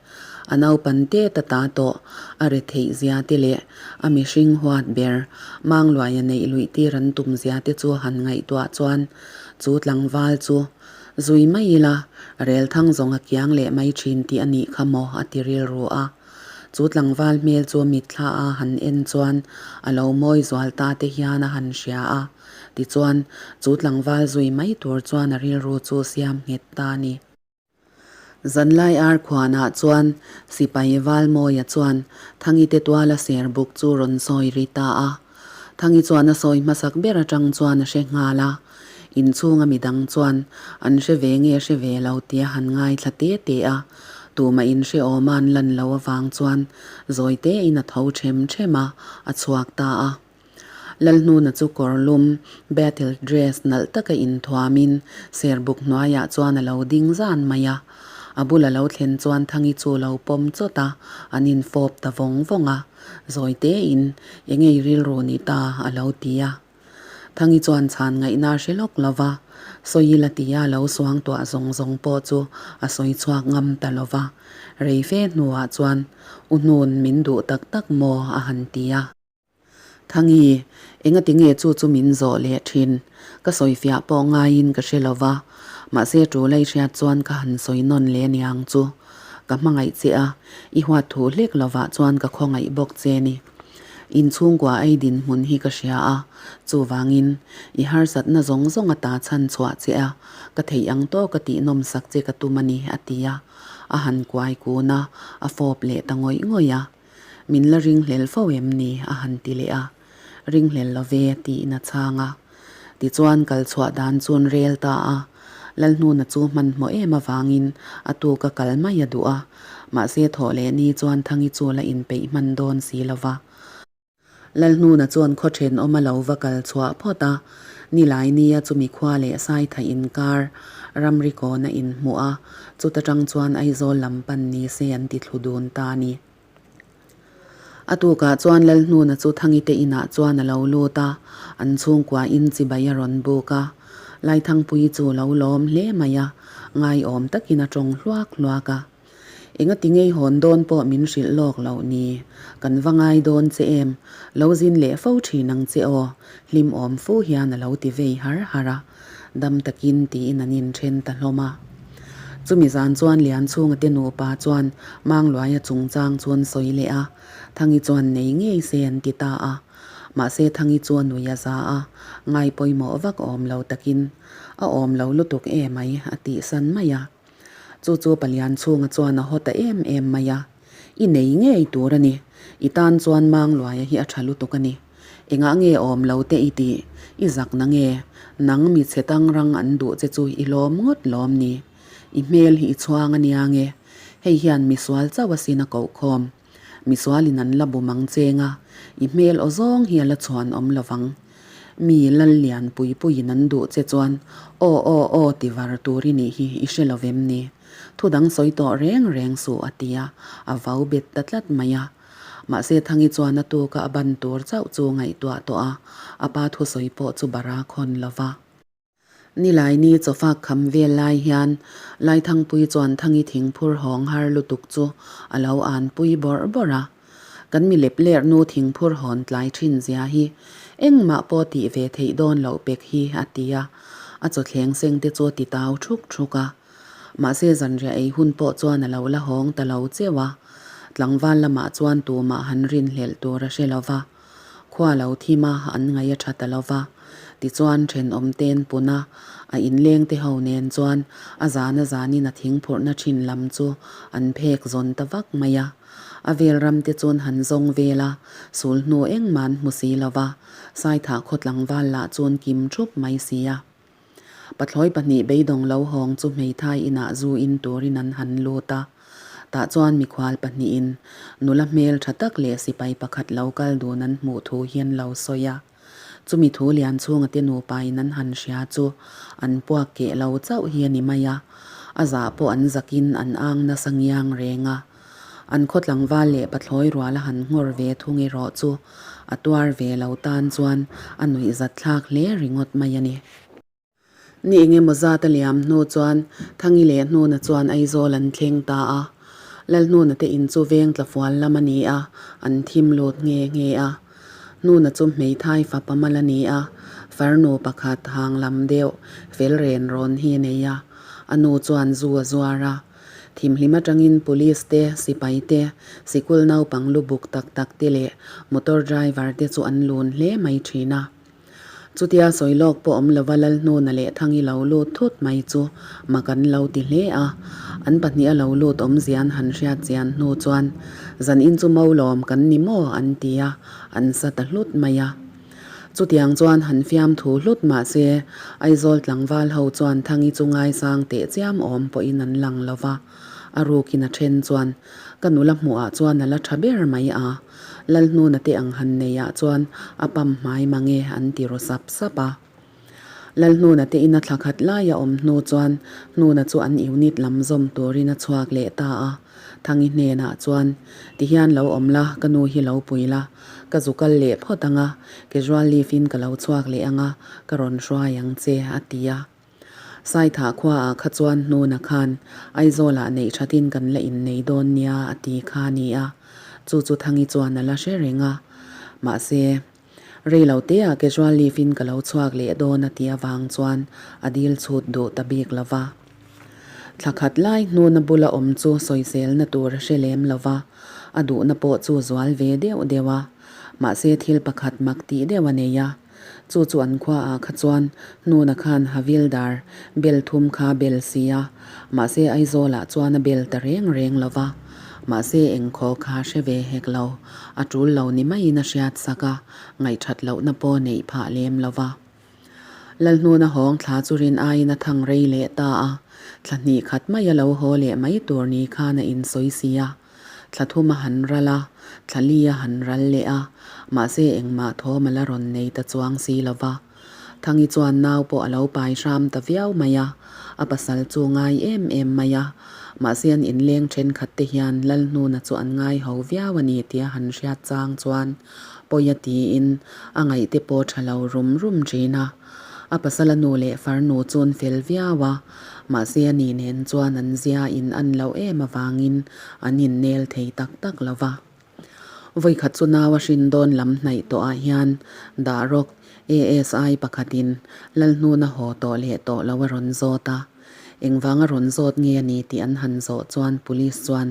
Speaker 1: a naupan te ta ta tawh a retheih zia te leh a mihring huat ber Mangluaia neih luih tir an tum zia te chu han ngaihtuah chuan chu tlangval chu zui mai ila rel thang zawng a kiang leh mai thin tih a nih kha maw a ti rilru a. Chu tlangval hmel chu mitthla a han en chuan a lo mawi zual ta te hian a han hria a. Tichuan, chu tlangval zui mai tur chuan a rilru chu siam nghet ta a ni. Zanlai ar khuanah chuan sipai Valmawia chuan Thangite tuala ser buk chu rawn sawi ri ta a. Thangi chuan a sawi hmasak ber atang chuan a hre nghal a. Inchhunga midang chuan an hre ve nge hre ve lo tia han ngaithla te te a, tumah in hrehawm a an lan lo avang chuan zawi tein a tho them them a, a chhuak ta a. Lalhnuna chu kawr lum, battle dress nalh taka inthuamin serbuk hnuaiah chuan a lo ding zan mai a. A bul a lo thlen chuan Thangi chu lo pawm chawt a, an infawp ta vawng vawng a. Zawi tein, Engei rilru ni ta? a lo ti a. Thangi chuan chhan ngaihna a hre lawk lo va, sawi la tia lo suang tuah zawng zawng pawh chu a sawi chhuak ngam ta lo va. Rei fe hnuah chuan, U Hnun min duh tak tak maw? a han ti a. Thangi, engati nge chu chu min zawh leh thin? Ka sawifiah pawh ngaiin ka hre lo va, mahse tul a i hriat chuan ka han sawi nawn leh niang chu. Ka hmangaih che a, i huat thu hlek lovah chuan ka khawngaih bawk che ni. Inchhungkua ei dinhmun hi ka hria a, chuvangin i harsatna zawng zawng ata chhan chhuah che a, ka theih ang tawk a tihnawmsak che ka tum a ni, a ti a. A han kuai kun a, a fawp leh ta ngawih ngawih a. Min la ringhlel fo em ni? a han ti leh a. Ringhlel lo ve, tiin a chhang a. Tichuan kal chhuah dan chuan rel ta a. Lalhnuna chu hmanhmawh em avangin a tuk a kal mai a duh a. Mahse thawh leh ni chuan Thangi chu la inpeih hman dawn si lo va. Lalhnuna chuan khaw thenawm a lo va kal chhuah phawt a, nilai nia chumi khua leh Saitha inkar ramri kawn a inhmuh a, chuta tang chuan Aizawl lam pan ni se an ti thlu dun ta a ni. A tukah chuan Lalhnuna chu Thangite inah chuan a lo lut a, an chhungkua in chibai a rawn buk a. Laithangpuii chu lo lawm hle mai a, ngaiawm takin a tawng hluak hluak a. Engati ngei hawn dawn pawh min hrilh lawk loh ni. Kan va ngai dawn che em? Lo zin leh fo thin ang che aw, hlim awm fu hian a lo ti vei har har a. Dam takin tiin an inthen ta hlawm a. Chumi zan chuan Lianchhunga te nupa chuan Mangluaia chungchang chu an sawi leh a, Thangi chuan nei ngei se an ti ta a. Mahse Thangi chu a nui a za a, ngai pawimawh vak awm lo takin, A awm lo lutuk emai, a tihsan mai a. Chu chu Palian chhunga chuan a haw ta em em mai a, I nei ngei tur a ni. I tan chuan Mangluaia hi a tha lutuk a ni. Engah nge awm lo te i tih? I zak na nge? Nang mi chhe tangrang an duh che chu i lawm ngawt lawm ni? I hmel hi i chhuang a nia nge? Hei hian misual chauh asin a koh khawm. Misualin an la bum ang cheng a, i hmel aw zawng hi a la chhuan awm lo vang. Mi lal lian pui puiin an duh che chuan aw aw aw ti var tur i nih hi i hre lo vem ni? Thu dang sawi tawh reng reng suh a ti a, a vau bet ta tlat mai a. Mahse Thangi chuan a tuka a ban tur chauh chu ngaihtuah tawh a, a pa thusawi pawh chu bara khawn lo va. Nilaini chawfak kham vel lai hian Laithangpui chuan Thangi thingphur hawng har lutuk chu a lo an pui bawrh bawrh a. Kan mi lep ler nu thingphur hawn tlai thin zia hi engmah pawh tih ve theih dawn loh pek hi a ti a, a chawthleng seng te chu a ti tau thuk thuk a. Mahse zanriah ei hun pawh chuan a lo la hawng ta lo cheuh a, tlangval lamah chuan tumah han rinhlelh tur a hre lo va. Khua lo thim a, an ngaih a tha ta lo va. Tichuan thenawm ten pun a, a inleng te ho nen chuan a zan a zanin a thingphurhna thin lam chu an phek zawn ta vak mai a. A vel ram te chuan han zawng vel a, sul hnu engmah an hmu si lo va, Saithah khaw tlangval lah chuan kim thup mai si a. Pathlawi pahnih beidawng lo hawng chu hmeithai inah zu in turin an han lut a. Tah chuan mikhual pahnihin nula hmel tha tak leh sipai pakhat lo kal dun an hmuh thu hi an lo sawi a. Chumi thu lian chhunga te nupain an han hria chu an puak keh lo chauh hi a ni mai a. A zah pawh an zakin an ang nasa ngiang reng a. An khaw tlangval leh pathlawi rual a han nghawr ve thung erawh chu a tuar ve lo tan chuan a nuihzat thlak hle ringawt mai a ni. Ni eng emaw zat a liam hnu chuan Thangi leh Hnuna chuan Aizawl an thleng ta a. Lalhnuna te in chu veng tlafual lam a ni a, an thim lut nghe nghe a. Hnuna chu hmeithai fapa mal a ni a, farnu pakhat hang lam deuh fel ren rawn hi a nei a. A nu chuan zu a zuar a. Thimhlim atangin Police te, sipai te, sikul naupang lu buk tak tak te leh motor driver te chu an lun hle mai thin a. Chutia sawi lawk pawh awm lova Lalhnuna leh Thangi lo lut thut mai chu mak an lo ti hle a. An pahnih a lo lut awmzia an han hriat chian hnu chuan zan in chu Maulawm kan ni maw an ti a, an sa ta hlut mai a. Chutiang chuan han fiamthu hlut mah se, Aizawl tlangval ho chuan Thangi chu ngaisang teh chiam awm pawhin an lang lo va. A rukin a then chuan, Ka nula hmuhah chuan a la tha ber mai a, Lalhnuna te ang han neiah chuan a pam hmai mang e an ti ru sap sap a. Lalhnuna te ina thla khat laia awm hnu chuan Hnuna chu an unit lam zawm turin a chhuak leh ta a. Thangi hnenah chuan, Tihian lo awm la, ka nu hi lo pui la, ka zu kal leh phawt ang a, casual leave in ka lo chhuak leh ang a, ka rawn hruai ang che, a ti a. Saithah khuaah kha chuan Hnuna khan Aizawlah neih thatin kan la innei dawn nia a ti kha a ni a, chu chu Thangi chuan a la hre reng a. Mahse, rei lo teah casual leave in ka lo chhuak leh dawn a ti avang chuan a dil chhut duh ta bik lo va. Thla khat lai Hnuna bula awm chu sawiselna tur a hre lem lo va, a duhna pawh chu zual ve deuh deuh a. Mahse, thil pakhat mak tih deuh a nei a. Chu chu an khuaah kha chuan Hnuna khan Havildar bel thum kha bel si a, mahse Aizawlah chuan a bel ta reng reng lo va. Mahse engkhaw kha hre ve hek lo, a tul lo ni maiin a hriat sak a, ngaihthat lohna pawh neih phah lem lo va. Lalhnuna hawng thla chu rin aiin a thang rei leh ta a, thla hnih khat mai a lo haw leh mai tur ni khan a insawi si a. Thla thum a han ral a, thla li a han ral leh a, mahse engmah thawm a la rawn nei ta chuang si lo va. Thangi chuan nau pawh a lo pai hram ta viau mai a, a pasal chu ngai em em mai a, mahse an inleng thenkhat te hian Lalhnuna chu an ngai ho viau a ni tia han hriat chang chuan pawi a tiin a ngaihte pawh tha lo rum rum thin a. A pasala nu leh farnu chu an fel viau a, mahse a ni nen chuan an zia in an loh em avangin an innel thei tak tak lo va. Vawikhat chu nau a hrin dawn lam hnaih tawhah hian Dahrawk ASI pakhatin Lalhnuna haw tawh leh tawh lo a rawn zawt a. Engvanga rawn zawt nge a ni tih an han zawh chuan Police chuan,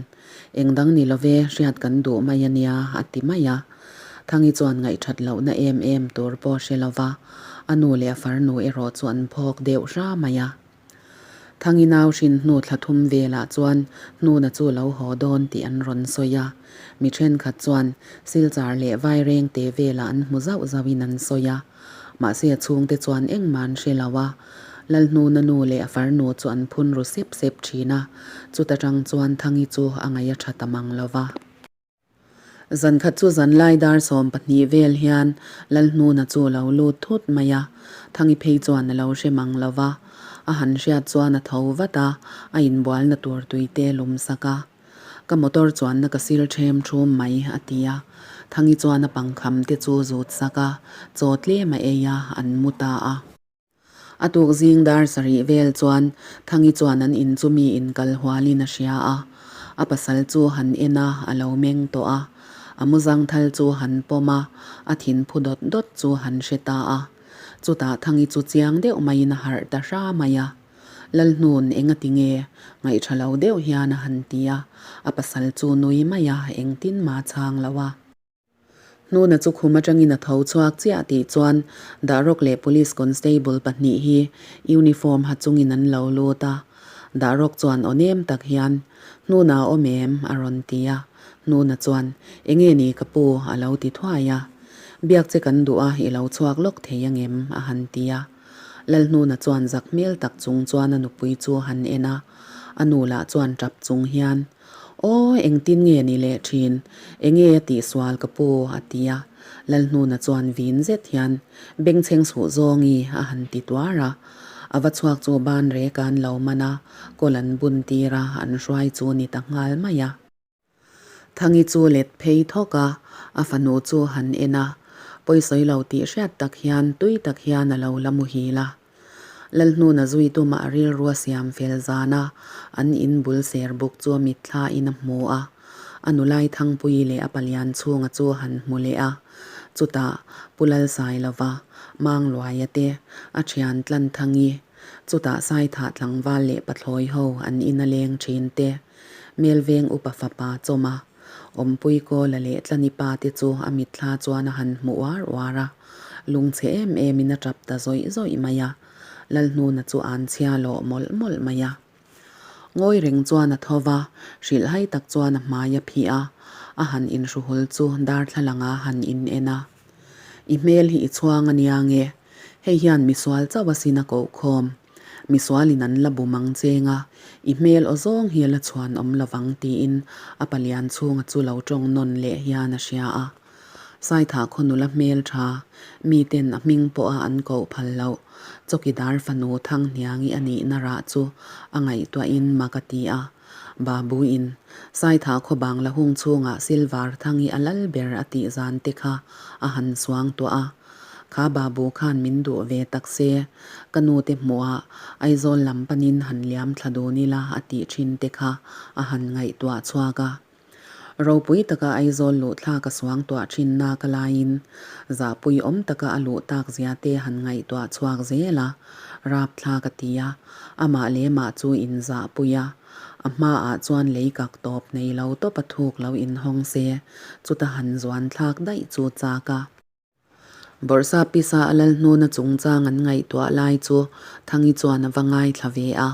Speaker 1: Engdang ni love, hriat kan duh mai a nia, a ti mai a. Thangi chuan ngaihthat lohna em em tur pawh hre lo va, a nu leh a farnu erawh chu an phawk deuh hra mai a. Thangi nau hrin hnu thla thum velah chuan Hnuna chu lo haw dawn tih an rawn sawi a. Mi thenkhat chuan Silchar leh Vairengte velah an hmu zauh zauhin an sawi a. Mahse a chhungte chuan engmah an hre lo a. Lalhnuna nu leh a farnu chu an phun ru sep sep thin a, chuta tang chuan Thangi chu a ngaih a tha ta mang lo va. Zan khat chu zanlai dar 12 vel hian Lalhnuna chu a lo lut thut mai a, Thangi phei chuan a lo hre mang lo va. A han hriat chuan a tho vat a, a inbualna tur tuite lum sak a. Ka motor chuanna ka sil ṭhem ṭhum mai, a ti a. Thangi chuan a pangkham te chu zut sak a, chaw tlem a ei a, an mu ta a. A tuk zing dar sarih vel chuan Thangi chuan an in chu mi inkal hualin a hria a. A pasal chu han en a, a lo meng tawh a. A muzangthal chu han pawm a, a thin phu dawt dawt chu han hre ta a. Chutah Thangi chu chiang deuh maiin a harh ta hra mai a. Lalhnun engati nge ngaihṭha lo deuh hian a han ti a, a pasal chu nui mai a, engtin mah chhang lo a. Hnuna chu khum atangin a tho chhuak chiah tih chuan Dahrawk leh Police Constable pahnih hi uniform ha chungin an lo lut a. Dahrawk chuan aw nem tak hian, Hnuna a awm em? a rawn ti a. Hnuna chuan, Enge ni ka pu? a lo ti thuai a. Biak che kan duh a, i lo chhuak lawk thei angem? a han ti a. Lalhnuna chuan zak hmel tak chung chuan a nupui chu a han en a. A nu lah chuan tap chung hian, Aw, engtin nge ni leh thin? Enge a tihsual ka pu? a ti a. Lalhnuna chuan vin zet hian, Bengchheng suh zawngi, a han ti tuar a. A va chhuak chu ban rek a an lo man a, kawl an bun tir a, an hruai chu ni ta nghal mai a. Thangi chu let phei thawk a, a fanu chu han en a, pawisawi lo tih hriat tak hian tui tak hian a lo la muhil a. Lalhnuna zui tumah a rilru a siam fel zan a, an in bul ser buk chu a mitthla in a hmu a. A nulai Thangpuii leh a palian chhunga chu han hmu leh a. Chutah Pu Lalsailova, Mangluaia te, a thian Tlanthangi, chutah Saithah tlangval leh pathlawi ho an in a leng thin te, Melveng upa fapa chawm a, Awmpui Kawla leh Tlani pa te chu a mitthla chuan a han hmu uar uar a, lungchhe em em in a tap ta zawih zawih mai a, Lalhnuna chu an chhia lawh mawlh mawlh mai a. Ngawi reng chuan a tho va, hrilhhai tak chuan a hmai a phih a, a han inhruhul chu darthlalang ah han in en a. I hmel hi i chhuang a nia nge? Hei hian misual chauh asin a koh khawm. Misualin an la bum ang cheng a, i hmel aw zawng hi a la chhuan awm lovang tiin a palian chhunga chu lo tawng nawn leh hian a hria a. Saithah khaw nula hmel tha, miten a hming pawha an koh phal loh, Chawkidar fanu Thanghniangi a nihna rah chu a ngaihtuahin mak a ti a. Babuin, Saithah khaw bangla hung chhungah Silvar Thangi a lal ber a tih zan te kha a han suang tuah a. Kha Babu khan min duh ve tak se, ka nu te hmuhah Aizawl lam panin han liam thla dun ila a tih thin te kha a han ngaihtuah chhuak a. Ropui taka Aizawl luh thlak a suang tuah thin nak a laiin zahpui awm taka a luh tak zia te han ngaihtuah chhuak zel a, rap thlak a ti a, amah leh mah chu inzahpui a, a hmaah chuan lei kak tawp nei lo tawp a thuk lo inhawng se, chuta han zuan thlak daih chu chak a. Bawrhsa pisa a lal hnuna chungchang an ngaihtuah lai chu Thangi chuan a va ngaithla ve a.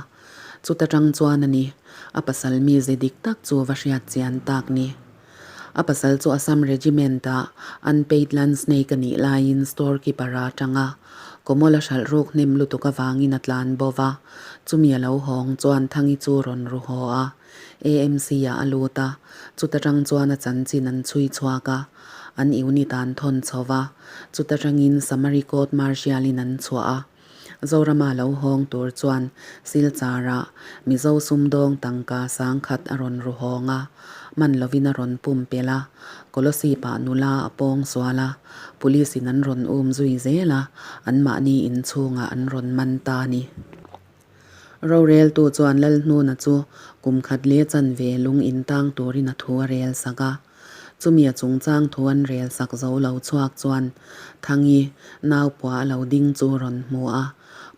Speaker 1: Chuta tang chuan a ni, a pasal mize dik tak chu va hriat chian tak ni. A pasal chu Assam Regiment-ah unpaid lance snake a nih laiin store keeper-a tang a, Kawmawla hralh ruk hnem lutuk avangin a tlan bo va, chumi a lo hawng chuan Thangi chu rawn ru haw a. AMC-ah a lut a, chuta tang chuan a chanchin an chhui chhuak a, an unit an thawn chho va, chuta tangin Summary Court Martial-in an chhuah a. Zorama lo hawng tur chuan Silchar-ah Mizo sumdawng tangka sangkhat a rawn ru hawng a, man lovin a rawn pumpelh a, Kolosip-ah nula a pawng sual a, Police-in an rawn um zui zel a, anmahni inchhungah an rawn man ta a ni. Roreltu chuan Lalhnuna chu kum khat leh chanve lung intang turin a thu a rel sak a. Chumi a chungchang thu an rel sak zo lo chhuak chuan Thangi naupua a lo ding chu rawn hmu a.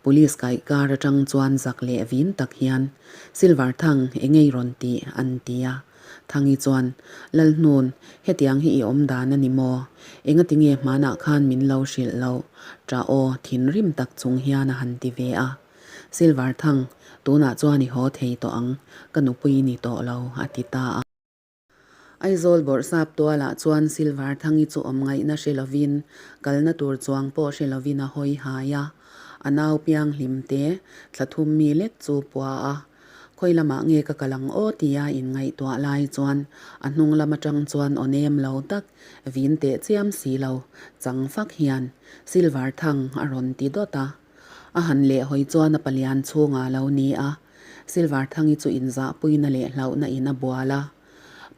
Speaker 1: Police kaih kar atang chuan zak leh vin tak hian, Silver Thang, engei rawn tih? an ti a. Thangi chuan, Lalhnun, hetiang hi i awm dan a ni maw? Engati nge hmanah khan min lo hrilh loh? Ṭah aw, thinrim tak chung hian a han ti ve a. Silver Thang, tunah chuan i haw thei tawh ang, ka nupui i ni tawh lo, a ti ta a. Aizawl bawrhsap tualah chuan Silver Thangi chu awm ngaihna hre lovin, kalna tur chuang pawh hre lovin a hawi hai a. A nau pianghlim te, thla thum mi lek chu pua a. Khawi lamah nge ka kal ang aw tia inngaihtuah lai chuan a hnung lam atang chuan aw nem lo tak, vin teh chiam si lo, chang fak hian Silver Thang a rawn ti dawt a. A han leh hawi chuan a palian chhungah a lo ni a, Silver Thangi chu inzahpuina leh hlauhna in a bual a.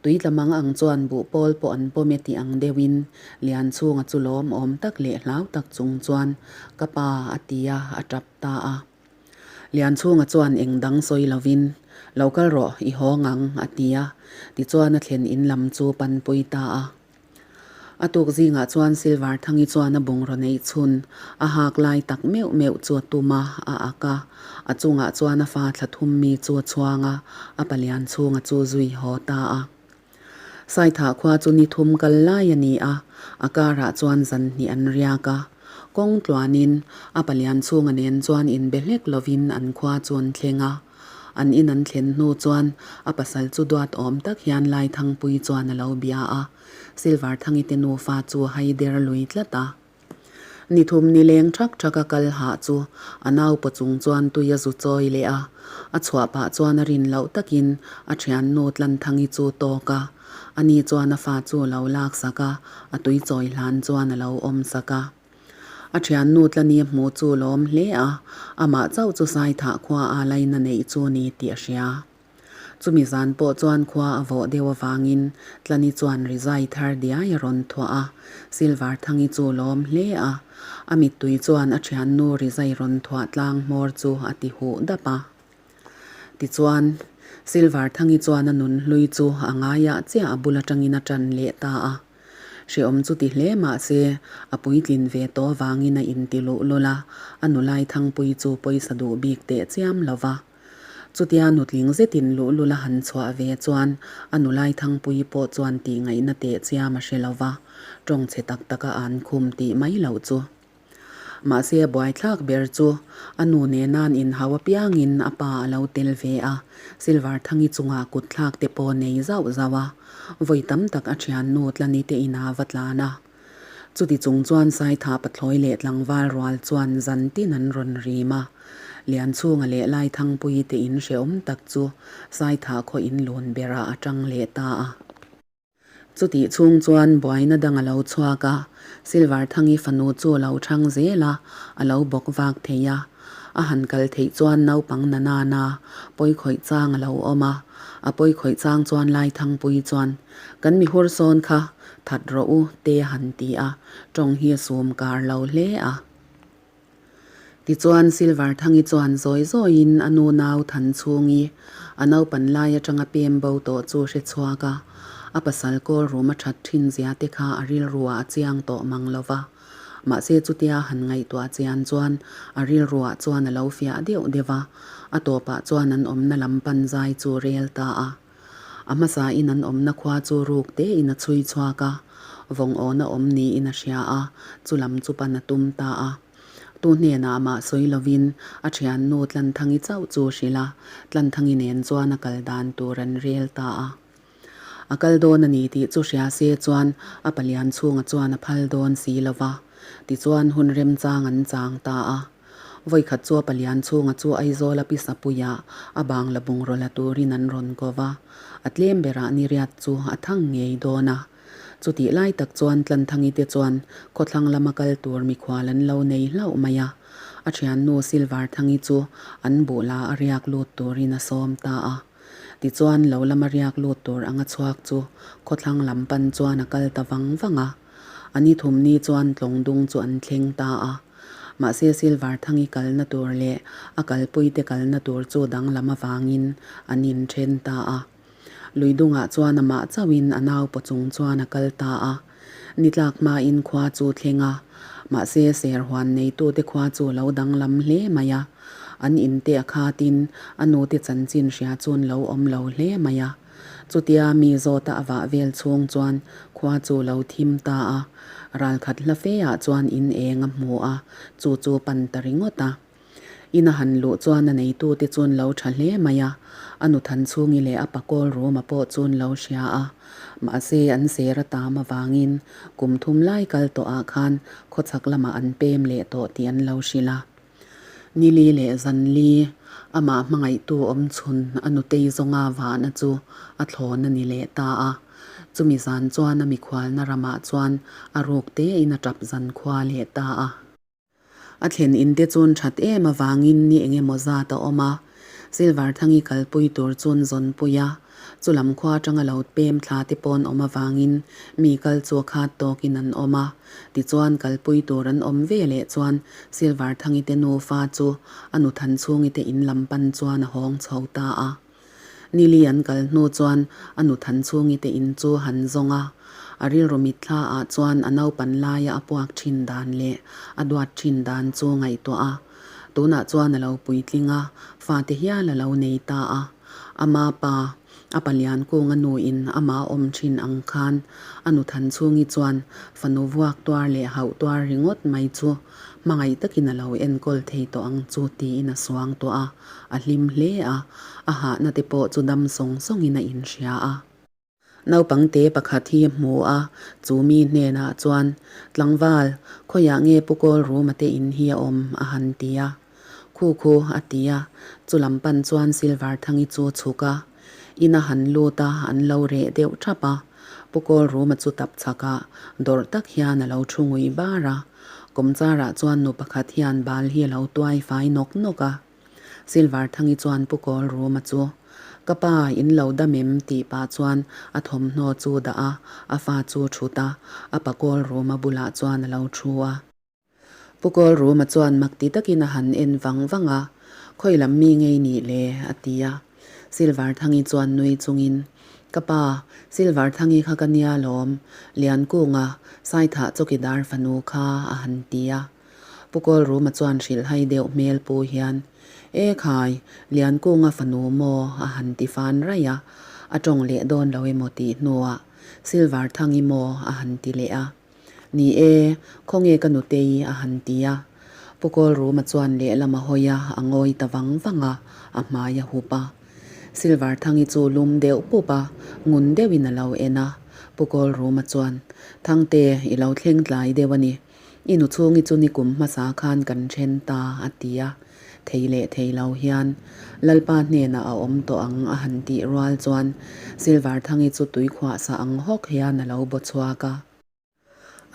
Speaker 1: Tui tla mang ang chuan buh pawl pawh an pawm e tih ang deuhin Lianchhunga chu lawmawm tak leh hlau tak chung chuan ka pa a ti a, a tap ta a. Lianchhunga chuan eng dang sawi lovin, Lo kal rawh, i haw ngang, a ti a. Tichuan a thlen in lam chu panpui ta a. A tuk zingah chuan Silver Thangi chuan a bungraw neih chhun a hak lai tak meuh meuh chu a tum a, a ak a. A chungah chuan a fa thla thum mi chu a chhuang a, a palianchhunga chu zui haw ta a. Saithah khua chu ni thum kal lai a ni a, a karah chuan zan hnih an riak a. Kawng tluanin a palian chhunga nen chuan inbe hlek lovin an khua chu an thleng a. An in an thlen hnu chuan a pasal chu duat awm tak hian Laithangpui chuan a lo bia a, Silver Thangite nufa chu hai der lui tlat a. Ni thum ni leng thak thak a kal hah chu a naupaw chung chuan tui a zu chawi leh a, a chhuah pah chuan a rin loh takin a thiannu Tlanthangi chu tawk a, ani chuan a fa chu a lo lak sak a, a tui chawi hlan chuan a lo awm sak a. A thiannu Tlani a hmuh chu lawm hle a, amah chauh chu Saithah khua a laina neih chu ni tih a hria. Chumi zan pawh chuan khua a vawh deuh avangin Tlani chuan rizai thar diai a rawn thuah a, Silver Thangi chu lawm hle a. A mittui chuan a thiannu rizai rawn thuah tlang hmawr chu a ti huh dap a. Tichuan, Silver Thangi chuan a nun hlui chu a ngaiah chiah a bul atangin a tan leh ta a. Hrehawm chu ti hle mah se, a puitlin ve tawh avangin a inti luh lul a, a nulai Thangpui chu pawisa duh bik teh chiam lo va. Chutia nutling zetin luhlul a han chhuah ve chuan a nulai Thangpuii pawh chuan tih ngaihna teh chiam a hre lo va, tawng chhe tak tak a an khum tih mai loh chu. Mahse a buaithlak ber chu a nu nena'n inhau apiangin a pa a lo tel ve a, Silver Thangi chungah kutthlak te pawh nei zauh zauh a, vawi tam tak a thiannu Tlani te inah va tlan a. Chuti chung chuan Saithah pathlawi leh tlangval rual chuan zan tin an rawn rim a. Lianchhunga leh Laithangpuii te in hrehawm tak chu Saithah khaw in lun berah a tang leh ta a. Chutih chhung chuan buaina dang a lo chhuak a, Silver Thangi fanu chu a lo chhang zel a, a lo bawk vak thei a. A han kal theih chuan naupang na nana pawi khawih chang a lo awm a, a pawi khawih chang chuan Laithangpuii chuan, Kan mi hur sawn kha that rawh u te a han ti a, tawng hi a sum kar lo hle a. Tichuan Silver Thangi chuan zawi zawiin a nu nau than chhungi a naupan lai atanga pem bo tawh chu hre chhuak a, a pasal kawl rum a that thin zia te kha a rilruah a chiang tawh mang lo va. Mahse chutia han ngaihtuah chian chuan a rilruah chuan a lo fiah deuh deuh a, a tawpah chuan an awmna lam pan zai chu rel ta a. A hmasain an awmna khua chu ruk tein a chhui chhuak a, vawng awna awm niin a hria a, chu lam chu pan a tum ta a. Tu hnenah mah sawi lovin a thiannu Tlanthangi chauh chu hrilh a, Tlanthangi nen chuan a kal dan tur an rel ta a. A kal dawn a ni tih chu hria se chuan a palian chhunga chuan a phal dawn si lo va, tichuan hun remchang an chang ta a. Vawikhat chu a palian chhunga chu Aizawl a pisa puiah a bangla bungraw la turin an rawn ko va, a tlem berah niriat chu a thang ngei dawn a. Chutih lai tak chuan Tlanthangi te chuan khawthlang lama kal tur mikhual an lo nei hlauh mai a, a thiannu Silver Thangi chu an buhla a riak lut turin a sawm ta a. Tichuan lo lama riak lut tur anga chhuak chu khawthlang lam pan chuan a kal ta vang vang a. A ni thumni chuan tlawngdung chu an thleng ta a. Mahse Silver Thangi kalna tur leh a kalpuite kalna tur chu danglam avangin an inthen ta a. Luidungah chuan amah chauhin a nau paw chung chuan a kal ta a. Ni tlak hmain khua chu thleng a. Mahse serhuan neitute khua chu lo danglam hle mai a. An inte a khatin a nute chanchin hria chuan lo awm lo hle mai a. Chutia mi zawta a vah vel chhung chuan khua chu lo thim ta a, ralkhat hla fe ah chuan in eng a hmu a, chu chu pan ta ringawt a. In a han luh chuan a neitute chuan lo tha hle mai a, a nu Thanchhungi leh a pakawl Ruma pawh chuan lo hria a. Mahse an ser a tam avangin kum thum lai kal tawh ah khan khawchhak lamah an pem leh tawh tih an lo hrilh a. Nili leh Zanli, amah hmangaihtu awm chhun a nutei zawnga vahna chu a thlawn a ni leh ta a. Chumi zan chuan a mikhualna ramah chuan a ruk tein a tap zan khua leh ta a. A thlen in te chuan that em avangin ni eng emaw zat a awm a. Silver Thangi kalpui tur chuan zawnpui a. Chulam khua atanga lo pem thla te pawn awm avangin mi kal chu a khat tawkin an awm a. Tichuan kalpui tur an awm ve leh chuan Silver Thangi te nufa chu a nu Thanchhungi te in lam pan chuan a hawng chho ta a. Nili an kal hnu chuan a nu Thanchhungi te in chu han zawng a. A rilru mitthla ah chuan a naupan laia a puak thin dan leh a duat thin dan chu ngaihtuah a. Tunah chuan a lo puitling a, fate hial a lo nei ta a. Ama pa, a palian kung a nuin ama awm thin ang khan a nu Thanchhungi chuan fanu vuak tuar leh hauh tuar ringawt mai chu hmangaih takin a lo enkawl thei tawh ang chu tiin a suang tawh a, a hlim hle a, a hahna te pawh chu dam sawng sawngin a inhria a. Naupangte pakhat hi a hmu a, chu mi hnenah chuan, Tlangval, khawiah nge Pu Kawl Ruma te in hi a awm? a han ti a. Khu khu, a ti a, chu lam pan chuan Silver Thangi chu chhuk a. In a han lut a, an lo reh deuh thap a. Pu Kawl Ruma chu tap chhakah dawrh tak hian a lo thu ngui bar a. Kawmcharah chuan nu pakhat hian bal hi a lo tuai fai nawk nawk a. Silver Thangi chuan Pu Kawl Ruma chu, Ka pa, in lo dam em? tih pah chuan a thawmhnaw chu dah a, a fa chu thut a, a pa Kawl Ruma bulah chuan a lo thu a. Pu Kawl Ruma chuan mak ti takin a han en vang vang a, Khawi lam mi ngei nih le? a ti a. Silver Thangi chuan nui chungin, Ka pa, Silver Thangi kha ka nia lawm, Liankunga, Saithah chawkidar fanu kha, a han ti a. Pu Kawlruma chuan hrilhhai deuh hmel pu hian, E khai, Liankunga fanu maw? a han ti fan raih a, a tawng leh dawn lo emaw tih hnuah, Silver Thangi maw? a han ti leh a. Ni e, khawnge ka nutei? a han ti a. Pu Kawlruma chuan lehlam a hawi a, a ngawi ta vang vang a, a hmai a hup a. Silver Thangi chu lum deuh pup a, ngun deuhin a lo en a. Pu Kawlruma chuan, Thangte, i lo thleng tlai deuh a ni. I nu chhungi chu nikum hmasa khan kan then ta, a ti a. Thei leh thei lo hian, Lalpa hnenah a awm tawh ang, a han tih rual chuan Silvarthangi chu tuikhuah sa ang hawk hian a lo baw chhuak a.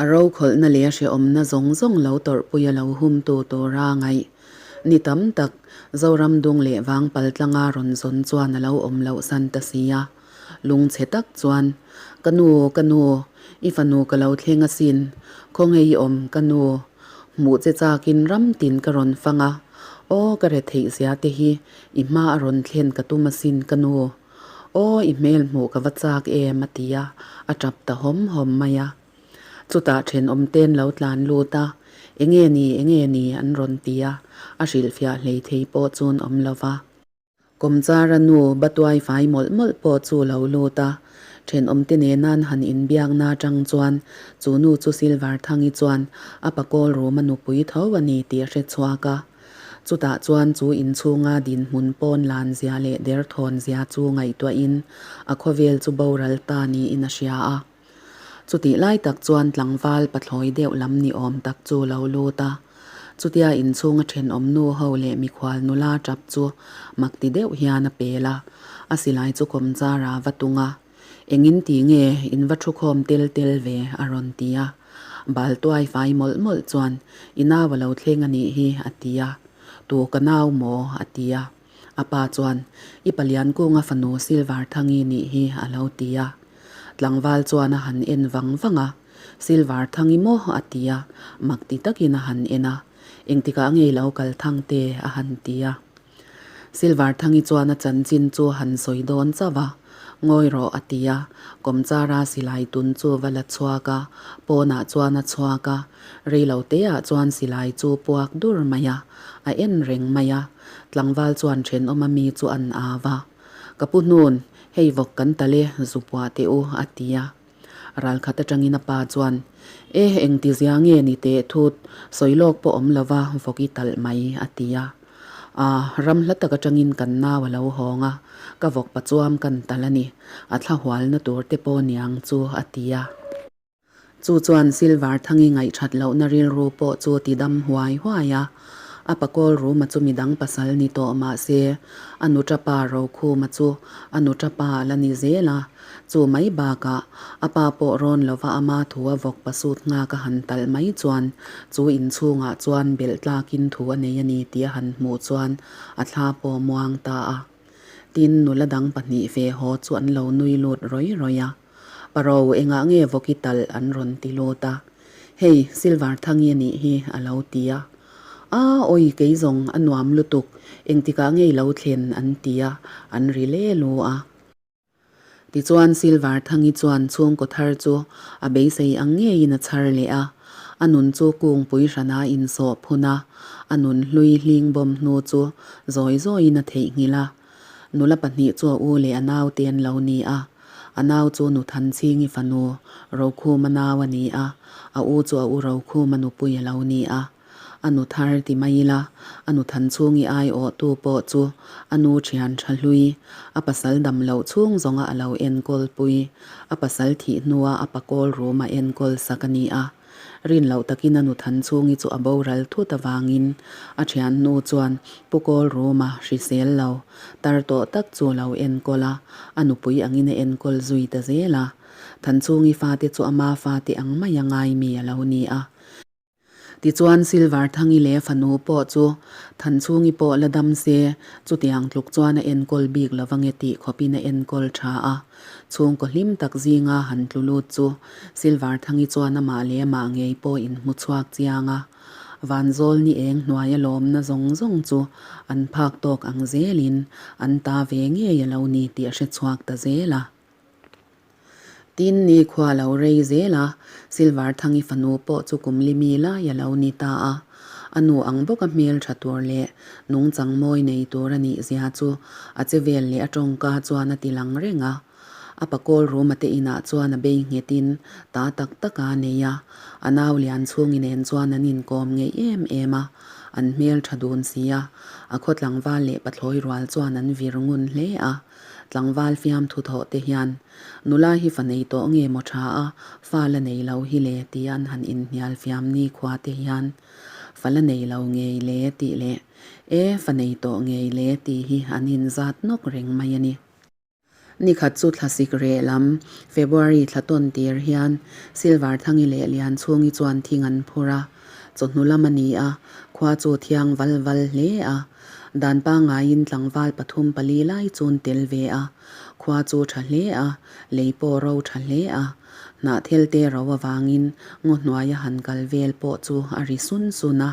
Speaker 1: A rokhawlhna leh a hrehawmna zawng zawng lo tawrhpui a lo humtu tura ngaih ni tam tak Zoram dung leh vang paltlanga rawn zawn chuan a lo awm loh san ta si a. Lungchhe tak chuan, Ka nu, ka nu, i fanu ka lo thleng asin, khawnge i awm, ka nu? Hmuh che chakin ram tin ka rawn fang a, aw ka retheih zia te hi i hma a rawn thlen ka tum asin, ka nu. Aw, i hmel hmuh ka va chak em? a ti a, a tap ta hawm hawm mai a. Chutah thenawm ten lo tlan lut a, Enge ni, enge ni? an rawn ti a, a hrilhfiah hleithei pawh chuan awm lo va. Kawmchara nu Batuai fai mawlh mawlh pawh chu lo lut a, thenawmte nena an han inbiakna atang chuan chu nu chu Silver Thangi chuan a pakawl ruma nupui tho a ni tih a hre chhuak a. Chutah chuan chu inchhunga dinhmun pawn lan zia leh derthawn zia chu ngaihtuahin a khawvel chu boral ta niin a hria a. Chutih lai tak chuan tlangval pathlawi deuh lam ni awm tak chu lo lut a. Chutia inchhunga thenawm nu ho leh mikhual nula tap chu mak ti deuh hian a pel a, a silai chu kawmchara va tung a. Engin ti nge in va thukhawm tel tel ve? a rawn ti a. Bal tuai fai mawlh mawlh chuan, I nau a lo thleng a nih hi, a ti a. Tu ka nau maw? a ti a. A pa chuan, I palian kunga fanu Silver Thangi nih hi, a lo ti a. Tlangval chuan a han en vang vang a, Silver Thangi maw? a ti a. Mak ti takin a han en a. Engtikah nge i lo kal thang te? a han ti a. Silver Thangi chuan a chanchin chu han sawi dawn chauh a, Ngawi rawh a ti a, Kawmchara silai tun chu va la chhuak a, pawnah chuan a chhuak a, reilo teah chuan silai chu puak dur mai a, a en reng mai a, tlangval chuan thenawma mi chu an au a, Ka pu hnun, hei vawk kan tal e, zu puah teh u a ti a. Ralkhat atangin a pa chuan, E, engti zia nge ni teh thut, sawi lawk pawh awm lova vawk i talh mai, a ti a. A, ram hla tak atangin kan nau a lo hawng a, ka vawk pachuam kan talh a ni, a thla hualna tur te pawh niang chu, a ti a. Chu chuan Silver Thangi ngaihthat lohna rilru pawh chu ti dam huai huai a. A pakawl ruma chu midang pasal ni tawh mah se, a nuṭa pa Rokhuma chu a nuṭa pa a la ni zel a. Chu mai bakah a pa pawh rawn lova ama thu a vawk pasut nghak a han talh mai chuan chu inchhungah chuan belh tlakin thu a nei a ni tih a han hmuh chuan a thla pawh muang ta a. Tin, nula dang pahnih ve haw chu an lo nui lut rawih rawih a. Paro engah nge vawki talh an rawn ti lut a, Hei, Silver Thangi a nih hi a lo ti a. A, awi kei zawng a nuam lutuk, engtikah nge i lo thlen an ti a, an ri le lu a. Tichuan Silver Thangi chuan chhungkaw thar chu a beisei ang ngeiin a chhar leh a, a nun chu kungpui hrana insawh phun a, a nun hlui hling bawm hnu chu zawi zawiin a theihnghilh a. Nula pahnih chu a u leh a naute an lo ni a. A nau chu Nu Thanchhingi fanu Rokhuma nau a ni a, a u chu a u Rokhuma nupui a lo ni a. A nu thar ti mai ila, a nu Thanchhungi aiawhtu pawh chu a nu thian tha hlui, a pasal dam loh chhung zawnga a lo enkawl pui, a pasal thih hnua a pakawl ruma enkawl sak a ni a. Rin loh takin a nu Thanchhungi chu a boral thut avangin a thiannu chuan Pu Kawl Ruma hrisel lo tar tawh tak chu a lo enkawl a, a nupui angin a enkawl zui ta zel a. Thanchhungi fate chu ama fate ang mai a ngai mi a lo ni a. Tichuan Silver Thangi leh fanu pawh chu Thanchhungi pawh la dam se, chutiang tluk chuan a enkawl bik lo ange tih khawpin a enkawl tha a. Chhungkaw hlim tak zinga han tlu lut chu Silver Thangi chuan amah leh amah ngei pawh inhmu chhuak chiang a. Vanzawl ni eng hnuaia lawmna zawng zawng chu an phak tawk ang zelin an ta ve ngei a lo ni tih a hre chhuak ta zel a. Tin, ni khua lo rei zel a, Silver Thangi fanu pawh chu kum li mi lai a lo ni ta a. A nu ang bawka hmel tha tur leh nungchang mawi nei tur a nih zia chu a che vel leh a tawngka chuan a ti lang reng a. A pakawl ruma te inah chuan a bei nghetin ta tak tak a nei a, a nau lian chhungi nen chuan an inkawm ngeih em em a, an hmel tha dun si a, a khaw tlangval leh pathlawi rual chuan an vir ngun hle a. Tlangval fiamthu thawh te hian, Nula hi fa nei tawh nge maw tha a, fa la nei lo hi le tia an han inhnial fiam nikhua te hian, Fa la nei lo ngei le tih leh E, fa nei tawh ngei le tih hi an inzat nawk reng mai a ni. Nikhat chu thlasik reh lam, February thla tawn tir hian Silver Thangi leh Lianchhungi chuan thing an phur a, chawhnu lam a ni a, khua chu thiang val val hle a. Dan pangaiin tlangval pathum pali lai chun tel ve a, khua chu tha hle a, lei pawh ro tha hle a. Hnahthel te ro avangin ngaw hnuaia han kal vel pawh chu a ri sun sun a,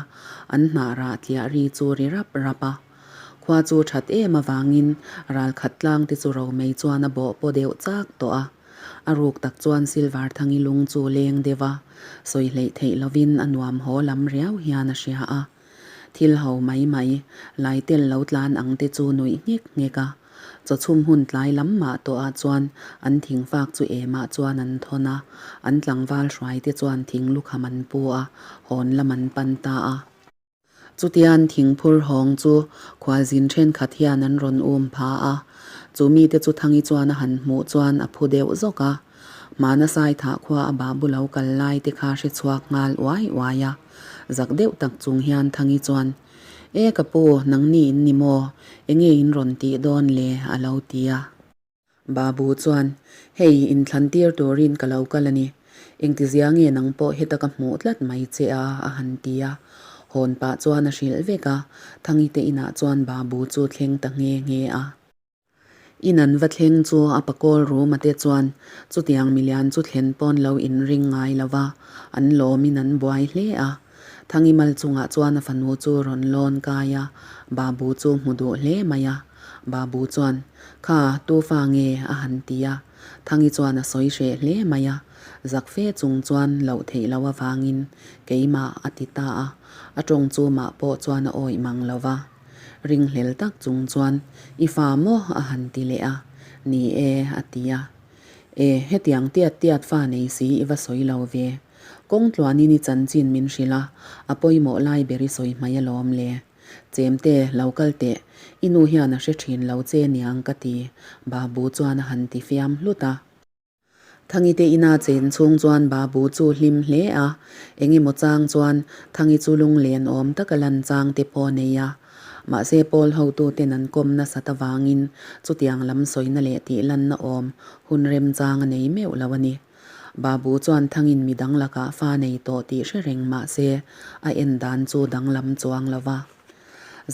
Speaker 1: an hnah rah tliah ri chu ri rap rap a. Khua chu that em avangin ralkhat tlang te chu romei chuan a bawh paw deuh chak tawh a. A ruk tak chuan Silver Thangi lung chu leng deuh a, sawi hleih theih lovin a nuam haw lam riau hian a hria a. Thil ho mai mai, lai tel lo tlan ang te chu nuih nghek nghek a. Chawchhum hun tlai lam mah tawhah chuan an thingfak chu emah chuan an thawn a, an tlangval hruai te chuan thing lukham an pu a, hawn lam an pan ta a. Chutian thingphur hawng chu khualzin thenkhat hian an rawn um pha a, chu mite chu Thangi chuan a han hmuh chuan a phu deuh zawk a. Hmana Saithah khua a babu lo kal lai te kha hre chhuak nghal uai uai a. Zak deuh tak chung hian Thangi chuan, E ka pu, nangni in ni maw? Enge in rawn tih dawn le? a lo ti a. Babu chuan, Hei, inthlan tir turin ka lo kal a ni. Engtizia nge nang pawh heta ka hmuh tlat mai che a? a han ti a. Hawn pah chuan a hrilh vek a, Thangi te inah chuan Babu chu thleng ta nghe nghe a. In an va thleng chu a pakawl ruma te chuan chutiang milian chu thlen pawn lo inring ngai lo va, an lawmin an buai hle a. Thangi mal chungah chuan a fanu chu rawn lawn kai a, Babu chu hmu duh hle mai a. Babu chuan, Kha, tu fa nge? a han ti a. Thangi chuan a sawi hreh hle mai a. Zak fe chung chuan loh theih loh avangin keimah a ti ta a. A tawng chu mah pawh chuan a awih mang lo va. Ringhlel tak chung chuan, I fa maw? a han ti leh a. Ni e, a ti a. E, hetiang tiat tiat fa nei si i va sawi lo ve. Kawng tluanin i chanchin min hrilh a, a pawimawh lai ber i sawi hmai alawm le. Chemte, lo kal teh, i nu hian a hre thin lo che niang ka ti, Babu chuan a han ti fiam hlut a. Thangite ina chen chhung chuan Babu chu hlim hle a, engemaw chang chuan Thangi chu lunglen awm taka lan chang te pawh a nei a. Mahse Paul hotuten an kawm nasat avangin chutiang lam sawina leh tihlanna awm hun remchang a nei meuh lo a ni. Babu chuan thangin mi dang lakah fa nei tawh tih hre reng mah se a en dan chu danglam chuang lo va.